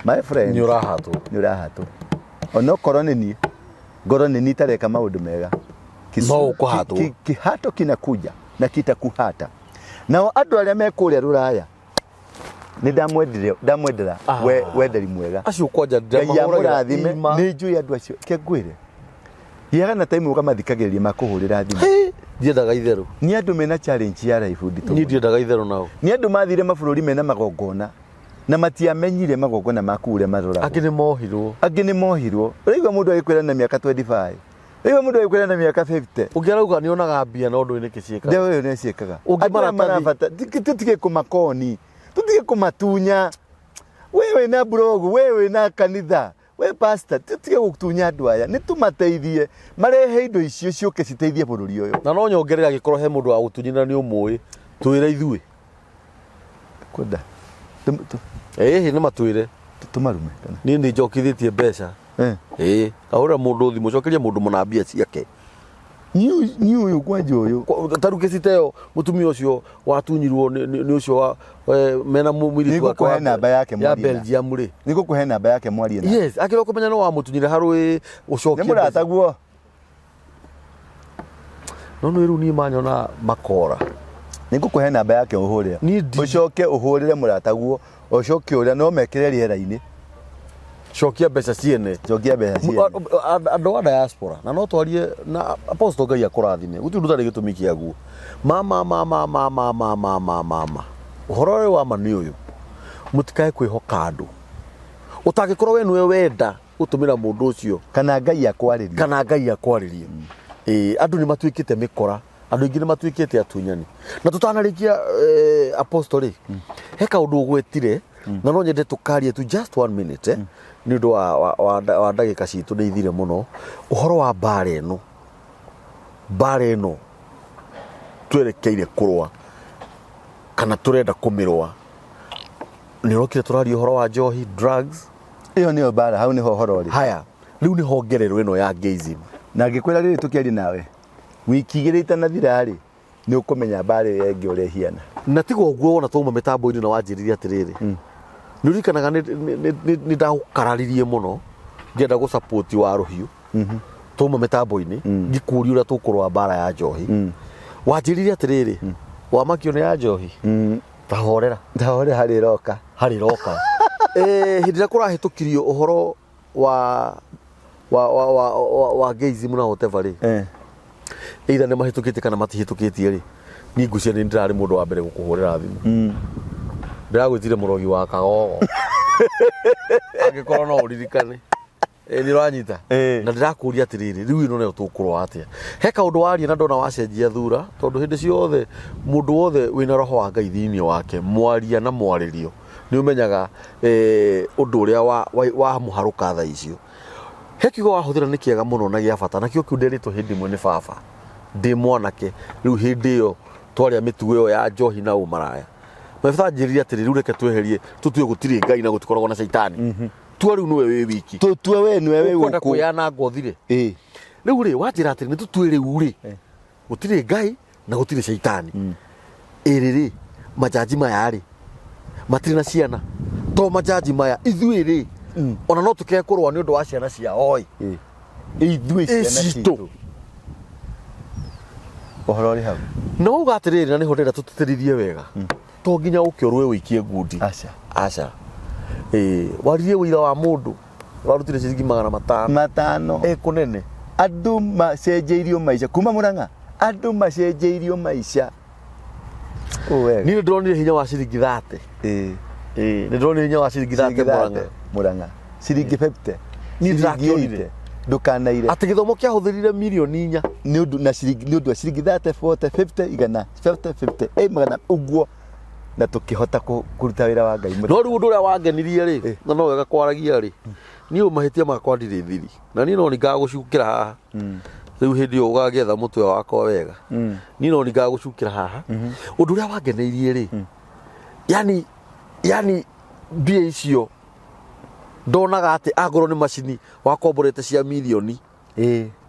my friend, Nĩ ũrahatwo. nĩ ũrahatwo. Onokorwo nĩ niĩ, ngorwo nĩ niĩ itareka maũndũ mega. No ũkũhatwo. Kihato kinakuja na kitakuhata. Nao andũ arĩa me kũrĩa rũraya, nĩ ndamwendire, ndamwendera wenderi mwega. Acio kwanja Ngai ndĩramahũragĩra amũrathime ima. nĩ njũĩ andũ acio ke ngwĩre gĩaga na time ũkamathikagĩrĩria makũhũrĩra thimũ. Hĩ, ndiendaga itherũ. Nĩ andũ mena challenge ya life nditũ Niĩ mũno. ndiendaga itherũ nao. Nĩ andũ mathire mabũrũri mena magongona na matiamenyire magongona maku ũrĩa maroragwo. Angĩ nĩ mohirwo. Angĩ nĩ mohirwo. Ũraigua mũndũ agĩkwĩra na mĩaka 25. Ũraigua mũndũ agĩkwĩra na mĩaka 50. Ũngĩ arauga nĩ onaga mbia no ndũĩ nĩkĩ ciĩkaga. Ndewe ũyũ nĩ ciĩkaga. Ũngĩ Andũ aya maratathi. marabata tũtige kũmakoni, tũtige kũmatunya. We wĩna blog, we wĩna kanitha, we pastor, tũtige gũtunya andũ aya, nĩ tũmateithie marehe indo icio ciũke citeithie bũrũri ũyũ. Na no nyongerere angĩkorwo he mũndũ wa gũtunyana nĩ ũmũĩ, twĩre ithuĩ. Kwenda. Ĩhĩ nĩ matwĩre. Tũmarume kana? Niĩ nĩ njokithĩtie mbeca. Ĩĩ, ahũrĩra mũndũ thimũ, cokeria mũndũ mũna mbia ciake. Niĩ ũyũ kwanja ũyũ. Ta rĩu kĩci ta ĩyo mũtumia ũcio watunyirwo nĩ ũcio wa mena mũirĩtu wake Nĩngũkũhe namba yake ya mwarie nake. Belgium rĩ. Nĩngũkũhe namba yake mwarie nake. Yes, akĩrwo kũmenya no wamũtunyire harũĩ ũcokie. Nĩ mũrataguo. No nĩ rĩu niĩ manyona makora. Nĩngũkũhe namba yake ũhũrĩre. Niĩ ndi- Ũcoke ũhũrĩre mũrataguo, ũcoke ũrĩa no mekĩre rĩera-inĩ. Cokia mbeca ciene. Cokia mbeca ciene. Andũ a diaspora na no twarie na apostle Ngai akũrathime gũtirĩ ũndũ ũtarĩ gĩtũmi kĩaguo. Ma ma ma ma ma ma ma ma ma ma ma. Ũhoro ũyũ wa ma nĩ ũyũ. Mũtikae kwĩhoka andũ. Ũtangĩkorwo we nĩwe wenda gũtũmĩra mũndũ ũcio kana Ngai akwarĩrie. Kana Ngai akwarĩrie. Andũ nĩ matuĩkĩte mĩkora, andũ aingĩ nĩ matuĩkĩte atunyani. Na tũtanarĩkia apostle rĩ, he kaũndũ ũgwetire na no nyende tũkarie tu just 1 minute nĩ ũndũ wa ndagĩka citũ nĩ ithire mũno. Ũhoro wa mbara ĩno, mbara ĩno twerekeire kũrũa kana tũrenda kũmĩrũa, nĩ ũrokire tũraria ũhoro wa njohi, drugs. Ĩyo nĩyo mbara, hau nĩho ũhoro ũrĩ. Haya, rĩu nĩ hongererwo ĩno ya gayism. Na ngĩkwĩra rĩrĩ tũkĩaria nawe, wiki igĩrĩ itanathira rĩ, nĩ ũkũmenya mbara ĩyo ĩngĩ ũrĩa ĩhiana. Na tiga ũguo wona twauma mĩtambo-inĩ na wanjĩrire atĩrĩrĩ, nĩ ũririkanaga nĩ ndagũkararirie mũno ngĩenda gũ support wa rũhiũ. Twauma mĩtambo-inĩ, ngĩkũria ũrĩa tũkũrũa mbara ya njohi. Wanjĩrire atĩrĩrĩ, wamakio nĩ ya njohi? Ta horera. Ta horera harĩ ĩroka. Harĩ ĩroka. Hĩndĩ ĩrĩa kũrahĩtũkirio ũhoro wa wa wa wa wa, wa gayism na whatever rĩ, either nĩ mahĩtũkĩtie kana matihĩtũkĩtie rĩ, niĩ ngwĩciria nĩ ndĩrarĩ mũndũ wa mbere gũkũhũrĩra thimũ. Ndĩragwĩtire mũrogi wa kagogo, angĩkorwo no ũririkane. Nĩ ũranyita? Na ndĩrakũria atĩrĩrĩ, rĩu ĩno nayo tũkũrora atĩa? He kaũndũ waria na ndona wacenjia thura, tondũ hĩndĩ ciothe mũndũ wothe wĩna roho wa Ngai thĩinĩ wake, mwaria na mwarĩrio, nĩ ũmenyaga ũndũ ũrĩa wa mũharũka thaa icio. He kiugo wahũthĩra nĩ kĩega mũno na gĩa bata, nakĩo kĩu nderĩtwo hĩndĩ ĩmwe nĩ baba ndĩ mwanake. Rĩu hĩndĩ ĩyo twarĩa mĩtugo ĩyo ya njohi na ũmaraya, baba anjĩrire atĩrĩ, rĩu reke tweherie, tũtue gũtirĩ Ngai na gũtikoragwo na caitani, tua rĩu nĩwe wĩ wiki. Tũtue we nĩwe wĩ ũkwenda gũkũ. Kwĩyananga ũthire. Rĩu rĩ, wanjĩra atĩrĩ, nĩ tũtue rĩu rĩ gũtirĩ Ngai na gũtirĩ caitani. Ĩrĩ rĩ, majaji maya rĩ matirĩ na ciana? To majaji maya, ithuĩ rĩ, ona no tũkee kũrũa nĩ ũndũ wa ciana ciao ĩ. Ithuĩ Ĩ ciana citũ. citũ, ũhoro ũrĩ hau. Na wauga atĩrĩrĩ, na nĩho ndĩrenda tũtĩtĩrithie wega, to nginya ũke ũrũe ũikie ngundi. Aca. Aca. Ĩ waririe ũira wa mũndũ warutire ciringi 500. 500. Ĩ kũnene. Andũ macenjeirio maica kuma Murang'a, andũ macenjeirio maica. Ũũ wega. Niĩ nĩ ndĩronire hinya wa ciringi 30. Ĩ nĩ ndĩronire hinya wa ciringi 30 Ciringi Murang'a. 30 Murang'a, ciringi 50. Niĩ ciringi ndĩrakĩonire. 80 ndũkanaire. Atĩ gĩthomo kĩahũthĩrire mirioni 4. Nĩ ũndũ na ciringi, nĩ ũndũ wa ciringi 30, 40, 50, 100, 50, 50, 100 ũguo, na tũkĩhota kũruta wĩra wa Ngai mũthenya. No rĩu ũndũ ũrĩa wangenirie rĩ, na no wega kwaragia rĩ, niĩ mahĩtia makwa ndirĩ thiri na niĩ no ningagũcukĩra haha. Rĩu hĩndĩ ĩyo ũgagĩetha mũtwe wakwa wega. Niĩ no ningagũcukĩra haha. Ũndũ ũrĩa wangeneirie rĩ, yani mbia icio ndonaga atĩ angorwo nĩ macini wakomborete cia mirioni.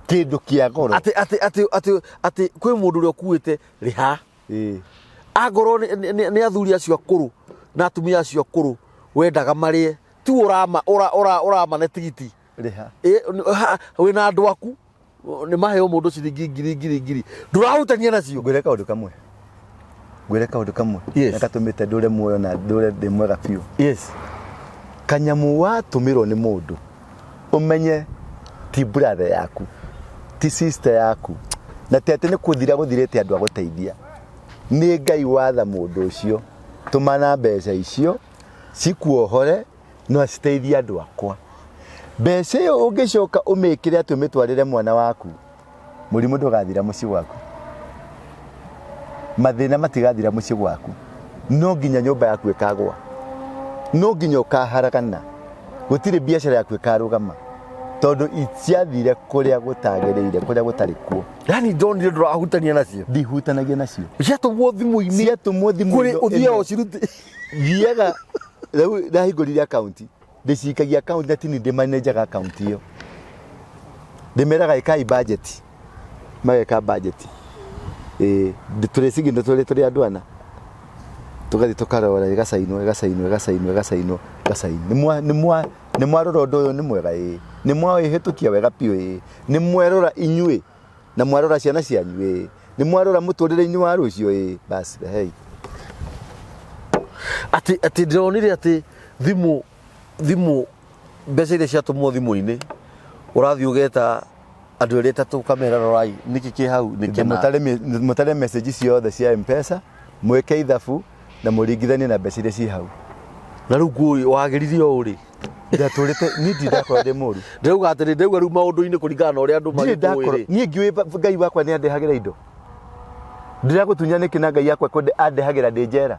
Kĩndũ kĩa goro. Atĩ kwĩ mũndũ ũrĩa ũkuĩte rĩha. Angorwo nĩ athuri acio akũrũ na atumia acio akũrũ wendaga marĩe, tu ũrama ũramane tigiti. Rĩha. Wĩna andũ aku nĩ maheo mũndũ ciringi ngiri ngiri ngiri, ndũrahutania nacio. Ngwĩre kaũndũ kamwe, ngwĩre kaũndũ kamwe. Yes. Na gatũmĩte ndũre muoyo na ndũre ndĩ mwega biũ. Kanyamũ watũmĩrwo nĩ mũndũ, ũmenye ti brother yaku, ti sister yaku, na ti atĩ nĩ kũthira gũthirĩte andũ a gũteithia, nĩ Ngai watha mũndũ ũcio, tũmana mbeca icio cikuohore no citeithie andũ akwa. Mbeca ĩyo ũngĩcoka ũmĩkĩre atĩ ũmĩtwarĩre mwana waku, mũrimũ ndũgathira mũciĩ gwaku, mathĩna matigathira mũciĩ gwaku, no nginya nyũmba yaku ĩkagwa, no nginya ũkaharagana, gũtirĩ biacara yaku ĩkarũgama, tondũ ciathire kũrĩa gũtagĩrĩire, kũrĩa gũtarĩ kuo. Yani ndonire ndũrahutania nacio. Ndihutanagia nacio. Ciatũmwo thimũ-inĩ. Ciatũmwo thimũ-inĩ. Kũrĩ ũthiaga ũcirute. Thiaga rĩu ndahingũrire akaunti, ndĩcikagia akaunti na tini ndĩmanejaga akaunti ĩyo, ndĩmeraga ĩkai budget, mageka budget. Ĩĩ tũrĩ signal, tũrĩ andũ ana, tũgathiĩ tũkarora, ĩgacainwo, ĩgacainwo, ĩgacainwo, ĩgacainwo, ĩgacainwo. Nĩ mwarora ũndũ ũyũ nĩ mwega? Ĩĩ. Nĩ mwawĩhĩtũkia wega biũ? Ĩĩ. Nĩ mwerora inyuĩ na mwarora ciana cianyu? Ĩĩ. Nĩ mwarora mũtũrĩre-inĩ wa rũciũ? Ĩĩ. Basi rehei. Atĩ ndĩronire atĩ thimũ mbeca iria ciatũmwo thimũ-inĩ, ũrathiĩ ũgeta andũ erĩ atatũ, ũkamera rorai nĩkĩ kĩ hau, nĩkĩ na Mũtare message ciothe cia M-Pesa, mwĩke ithabu na mũringithanie na mbeca iria ciĩ hau. Na rĩu ngũĩ wagĩrire ũũ rĩ? Ndatũrĩte niĩ ndirĩ ndakorwo ndĩ mũru. Ndĩrauga atĩrĩ, ndĩrauga rĩu maũndũ-inĩ kũringana na ũrĩa andũ ndirĩ magĩkũĩ ndakorwo rĩ. Niĩ ngiũĩ Ngai wakwa nĩ andehagĩra indo, ndĩragũtunya nĩkĩ? Na Ngai yakwa kwende andehagĩra ndĩ njera,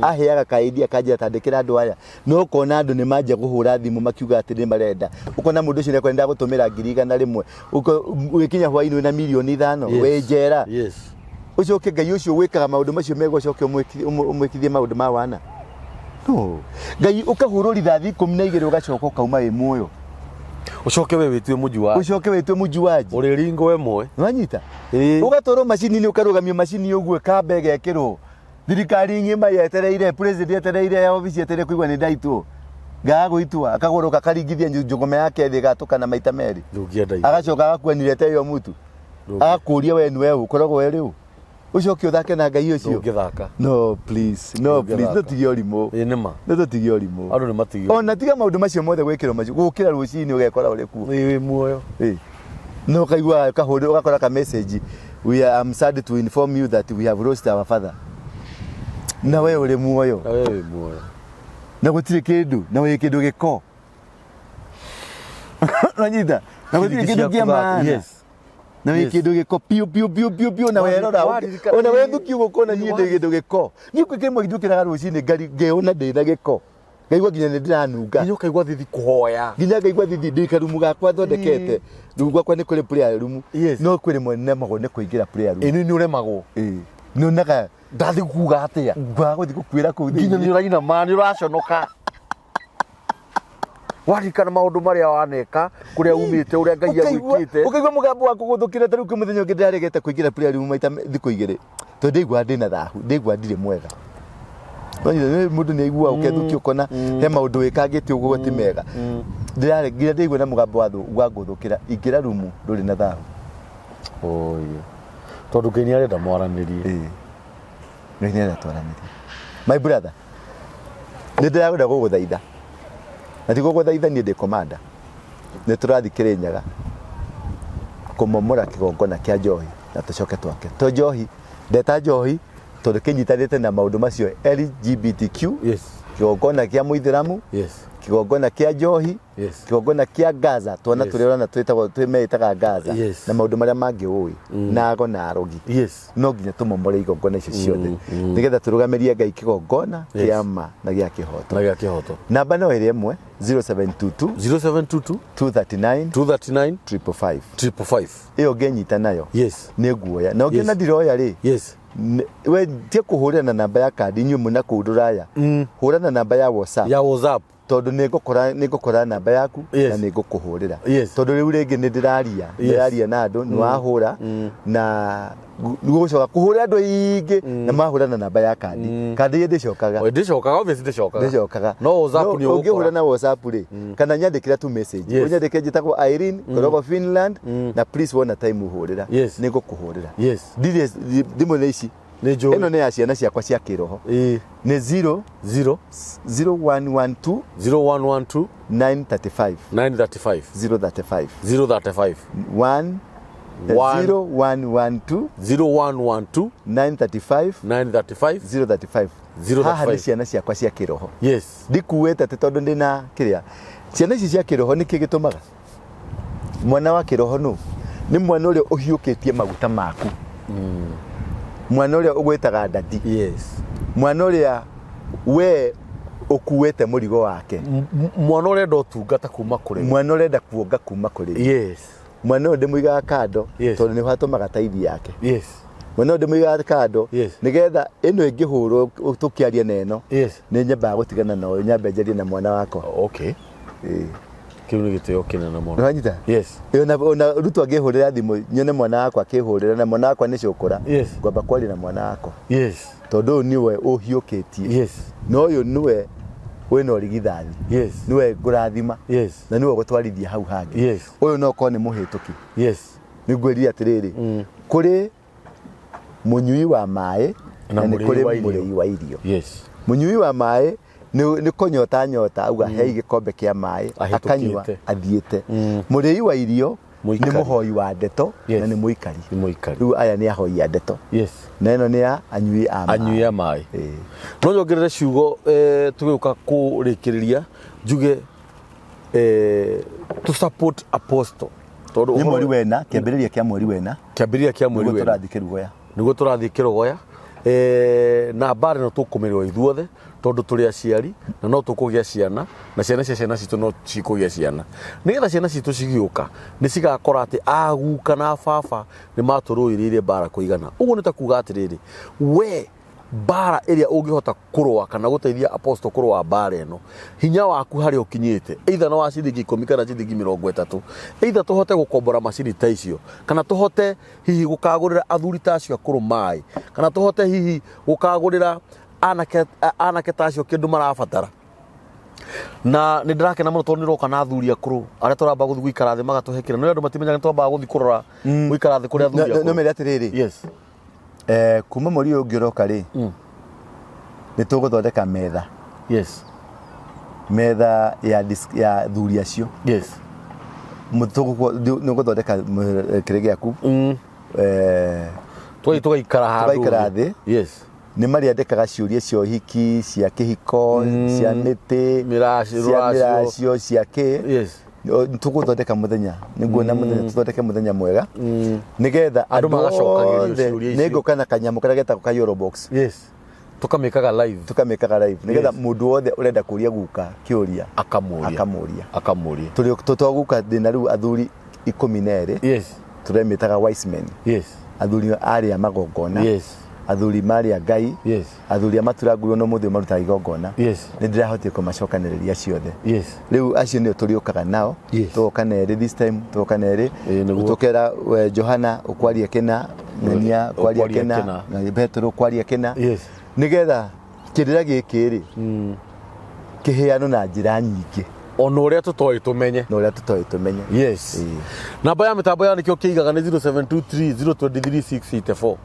aheaga kaidi akanjĩra tandĩkĩra andũ aya, no ũkona andũ nĩ manjia kũhũra thimũ makiuga atĩ nĩ marenda, ũkona mũndũ ũcio nĩakwenda ndagũtũmĩra 100,000, ũgĩkinya hwainĩ wĩna 5 mirioni. Wĩ njera. Ũcoke Ngai ũcio wĩkaga maũndũ macio mega ũcoke ũmwĩkithie maũndũ ma wana? No Ngai ũkahũrwo rithathi 12 ũgacoka ũkauma wĩ muoyo. Ũcoke we wĩtue mũjuaji. Ũcoke wĩtue mũjuaji. Ũrĩringwo ĩmwe. Nĩwanyita? Ũgatwarwo macini-inĩ, ũkarũgamio macini ũguo, ĩkamba ĩgekĩrwo, thirikari ng'ima yetereire, president yetereire, obici yetereire kũigua nĩ ndaitwo, ngaga gũitwo, akagũrũka, akaringithia njũgũma yake thĩ, ĩgatũkana maita merĩ. Ndũngĩenda ithe. Agacoka agakuanire ĩyo mutu. Agakũria we nĩwe ũ, ũkoragwo we rĩu. Ũcoke ũthake na Ngai ũcio? Ndũngĩthaka. No please, no please, Ndũngĩthaka. no tige ũrimũ. Ĩĩ nĩ ma. No tũtige ũrimũ. Andũ nĩ matige. Ona tiga maũndũ macio mothe gwĩkĩrwo macio, gũkĩra rũcinĩ ũgekora ũrĩ kuo. Ĩĩ wĩ muoyo. Ĩĩ. No ũkaigua kahũrĩ ũgakora ka message, we are, I'm sad to inform you that we have lost our father. Na we ũrĩ muoyo. Na we wĩ muoyo. Na gũtirĩ kĩndũ, na wĩ kĩndũ gĩko. Wanyita? Na gũtirĩ kĩndũ kĩa maana. Yes. Na wĩ Yes. kĩndũ gĩko piũ piũ piũ piũ piũ na werora ona wethuki ũguo ũkona niĩ ndĩ kĩndũ gĩko. Niĩ kwĩ kĩmwe njũkĩraga rũcinĩ ngari ngeyona ndĩ na gĩko. Ngaigua nginya nĩ ndĩranunga. Nginya ũkaigua thithi kũhoya. Nginya ngaigua thithi ndĩ karumu gakwa thondekete. Rĩu gwakwa nĩ kũrĩ prayer room. Yes. No kwĩ rĩmwe nemagwo nĩ kũingĩra prayer room. Ĩĩ nĩ ũremagwo. Ĩĩ. Nyonaga Ndathiĩ kuga atĩa? Ngwaga gũthiĩ gũkuĩra kũu Nginya thĩinĩ. nĩ ũrainama nĩ ũraconoka. Waririkana maũndũ marĩa waneka, kũrĩa umĩte, ũrĩa Ngai agwĩkĩte. Ũkaigua mũgambo waku gũthũkĩra ta rĩu kwĩ mũthenya ũngĩ ndĩraregete kũingĩra prayer room maita thikũ igĩrĩ. Tondũ ndaigua ndĩna thahu, ndaigua ndirĩ mwega. Wanyita, nĩ mũndũ nĩ aiguaga ũkethukia ũkona he maũndũ wĩkangĩte ũguo ti mega. Ndĩrare nginya ndaigua na mũgambo wa wangũthũkĩra, ingĩra rumu ndũrĩ na thahu. Oye. Tondũ Ngai nĩ arenda mwaranĩrie. Ĩĩ. Ngai nĩ arenda twaranĩrie. My brother, nĩ ndĩrenda gũgũthaitha. Na ti gũgũthaitha niĩ ndĩ commander. Nĩ tũrathiĩ Kĩrĩnyaga kũmomora kĩgongona kĩa njohi na tũcoke twake. To njohi, ndeta njohi tondũ kĩnyitanĩte na maũndũ macio LGBTQ, Yes. kĩgongona kĩa mũithĩramu, Yes. kĩgongona kĩa njohi, Yes. kĩgongona kĩa Gaza, twana Yes. tũrĩa ũrona twĩtagwo twĩmeĩtaga Gaza, Yes. na maũndũ marĩa mangĩ ũĩ, na ago na arogi. Yes. No nginya tũmomore igongona icio ciothe nĩgetha tũrũgamĩrie Ngai kĩgongona Yes. kĩa ma na gĩa kĩhoto. Na gĩa kĩhoto. Namba no ĩrĩ ĩmwe 0722 0722 239 239 555. 555. Ĩyo ũngĩnyita nayo Yes. nĩ nguoya na ũngĩona Yes. ndiroya rĩ Yes. we tie kũhũrĩra na namba ya kandi inyuĩ mwĩna kũu rũraya hũra na namba ya WhatsApp Ya WhatsApp. tondũ nĩ ngũkora nĩ ngũkora namba yaku Yes. na nĩ ngũkũhũrĩra Yes. tondũ rĩu rĩngĩ nĩ ndĩraria ndĩraria na andũ nĩ wahũra na gũcoka kũhũrĩra andũ aingĩ na mahũra na namba ya kandi kandi ĩyo ndĩcokaga Oe, ndĩcokaga obviously ndĩcokaga. ndĩcokaga No WhatsApp nĩ ũngĩhũra ũgũkora. na WhatsApp rĩ kana nyandĩkĩra tu message Yes. ũnyandĩkĩre njĩtagwo Irene ngoragwo Finland na please wona time ũhũrĩra Yes. nĩ ngũkũhũrĩra Yes. ndirĩ thimũ nĩ ici Nĩ njũĩ. ĩno nĩ ya ciana ciakwa cia kĩroho Ĩĩ. nĩ 0 0 0112 0112 935 935 035 035 1 One. 0112 0112 935 935 035 035. Haha nĩ ciana ciakwa cia kĩroho Yes. ndikuĩte atĩ tondũ ndĩna kĩrĩa ciana ici cia kĩroho nĩkĩ gĩtũmaga mwana wa kĩroho nũ nĩ mwana ũrĩa ũhiũkĩtie maguta maku mwana ũrĩa ũgwĩtaga ndadi Yes. mwana ũrĩa we ũkuĩte mũrigo wake Mwana ũrenda ũtungata kuma kũrĩ we. mwana ũrenda kuonga kuma kũrĩ Yes. mwana ũyũ ndĩmũigaga kando Yes. tondũ nĩho atũmaga taithi yake Yes. mwana ũyũ ndĩmũigaga kando Yes. nĩgetha ĩno ĩngĩhũrwo tũkĩaria na ĩno Yes. nĩ nyambaga gũtigana na ũyũ nyambe njarie na mwana wakwa Okay. Ĩĩ. Kĩu nĩ gĩtĩo kĩnene mũno. Nĩwanyita? Yes. Ĩĩ, ona Ruto angĩhũrĩra thimũ nyone mwana wakwa akĩhũrĩra na mwana wakwa nĩ cũkũra Yes. ngwamba kwaria na mwana wakwa Yes. tondũ ũyũ nĩwe ũhiũkĩtie Yes. na ũyũ nĩwe wĩna ũrigithathi Yes. nĩwe ngũrathima Yes. na nĩwe ũgũtwarithia hau hangĩ Yes. ũyũ no ũkorwo nĩ mũhĩtũki Yes. nĩ ngwĩrire atĩrĩrĩ kũrĩ mũnyui wa maĩ Na na nĩ mũrĩi kũrĩ wa irio. mũrĩi wa irio Yes. mũnyui wa maĩ nĩ kũnyota nyota auga hei gĩkombe kĩa maĩ Ahĩtũkĩte. akanyua athiĩte mũrĩi wa irio nĩ Mũikari. mũhoi wa ndeto Yes. na nĩ mũikari Nĩ mũikari. rĩu aya nĩ ahoi a ndeto Yes. na ĩno nĩ ya anyui a maĩ Anyui a maĩ. Ĩĩ. No nyongerere ciugo tũgĩũka kũrĩkĩrĩria njuge to support apostle tondũ nĩ ũhoro- mweri wena kĩambĩrĩria kĩa mweri wena kĩambĩrĩria kĩa mweri nĩguo wena tũrathiĩ kĩrugoya nĩguo tũrathiĩ kĩrogoya na mbara ĩno tũkũmĩrũa ithuothe tondũ tũrĩ aciari na no tũkũgĩa ciana na ciana cia ciana citũ no cikũgĩa ciana nĩgetha ciana citũ cigĩũka nĩ cigakora atĩ aguka na baba nĩ matũrũĩrĩire mbara kũigana ũguo nĩ ta kuga atĩrĩrĩ we mbara ĩrĩa ũngĩhota kũrũa kana gũteithia apostle kũrũa mbara ĩno hinya waku harĩa ũkinyĩte either no wa ciringi 10 kana ciringi 30 either tũhote gũkombora macini ta icio kana tũhote hihi gũkagũrĩra athuri ta acio akũrũ maĩ kana tũhote hihi gũkagũrĩra anake ta acio kĩndũ marabatara na nä ndä rakena må no tondå nä roka na athuri akå rå arä a tå ramba gå thiä gå ikara thä magatå hä kä ra no andå matimenyaga nä twambaga gå thiä kå rora gå ikara thä kå rä athuri No akå mere atĩrĩrĩ yes. Kuma mweri ũyũ ũngĩ ũroka rĩ, nĩ tũgũthondeka metha, metha ya ya thuri acio. Nĩ ũgũthondeka kĩrĩa gĩaku. Tũgathiĩ tũgaikara handũ. Tũgaikara thĩ. Nĩ marĩandĩkaga ciũria cia ũhiki, cia kĩhiko, cia mĩtĩ, cia mĩracio, cia kĩ. Tũgũthondeka mũthenya, nĩguo na mũthenya tũthondeke mũthenya mwega nĩgetha andũ magacokagĩrio othe ciũria icio. Nĩngũka na kanyamũ karĩa getagwo ka Euro box. Tũkamĩkaga live. Tũkamĩkaga live nĩgetha mũndũ wothe ũrenda kũria guka kĩũria akamũria. Akamũria. Akamũria. Tũrĩ tũtwa guka ndĩna rĩu athuri 12. Tũremĩtaga wise men. Athuri arĩa magongona, athuri marĩa Ngai, athuri a maturangurwo no mũthĩ marutaga igongona. Nĩ ndĩrahotire kũmacokanĩrĩria ciothe. Rĩu acio nĩo tũrĩũkaga nao. Tũgoka na erĩ this time, tũgoka na erĩ. Ĩĩ, nĩguo. Tũkera we Johana ũkwaria kĩna, Ng'ania kwaria ũkwaria kĩna, kĩna. na Petero kwaria kĩna, nĩgetha kĩrĩra gĩkĩ rĩ kĩheanwo na njĩra nyingĩ ona ũrĩa tũtoĩ tũmenye. Na ũrĩa tũtoĩ tũmenye. Ĩĩ. Namba ya mĩtambo ya nĩkĩo kĩigaga nĩ 0723 023 684,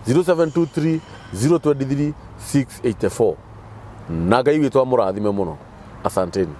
0723 023 684. Na Ngai witũ amũrathime mũno. Asanteni.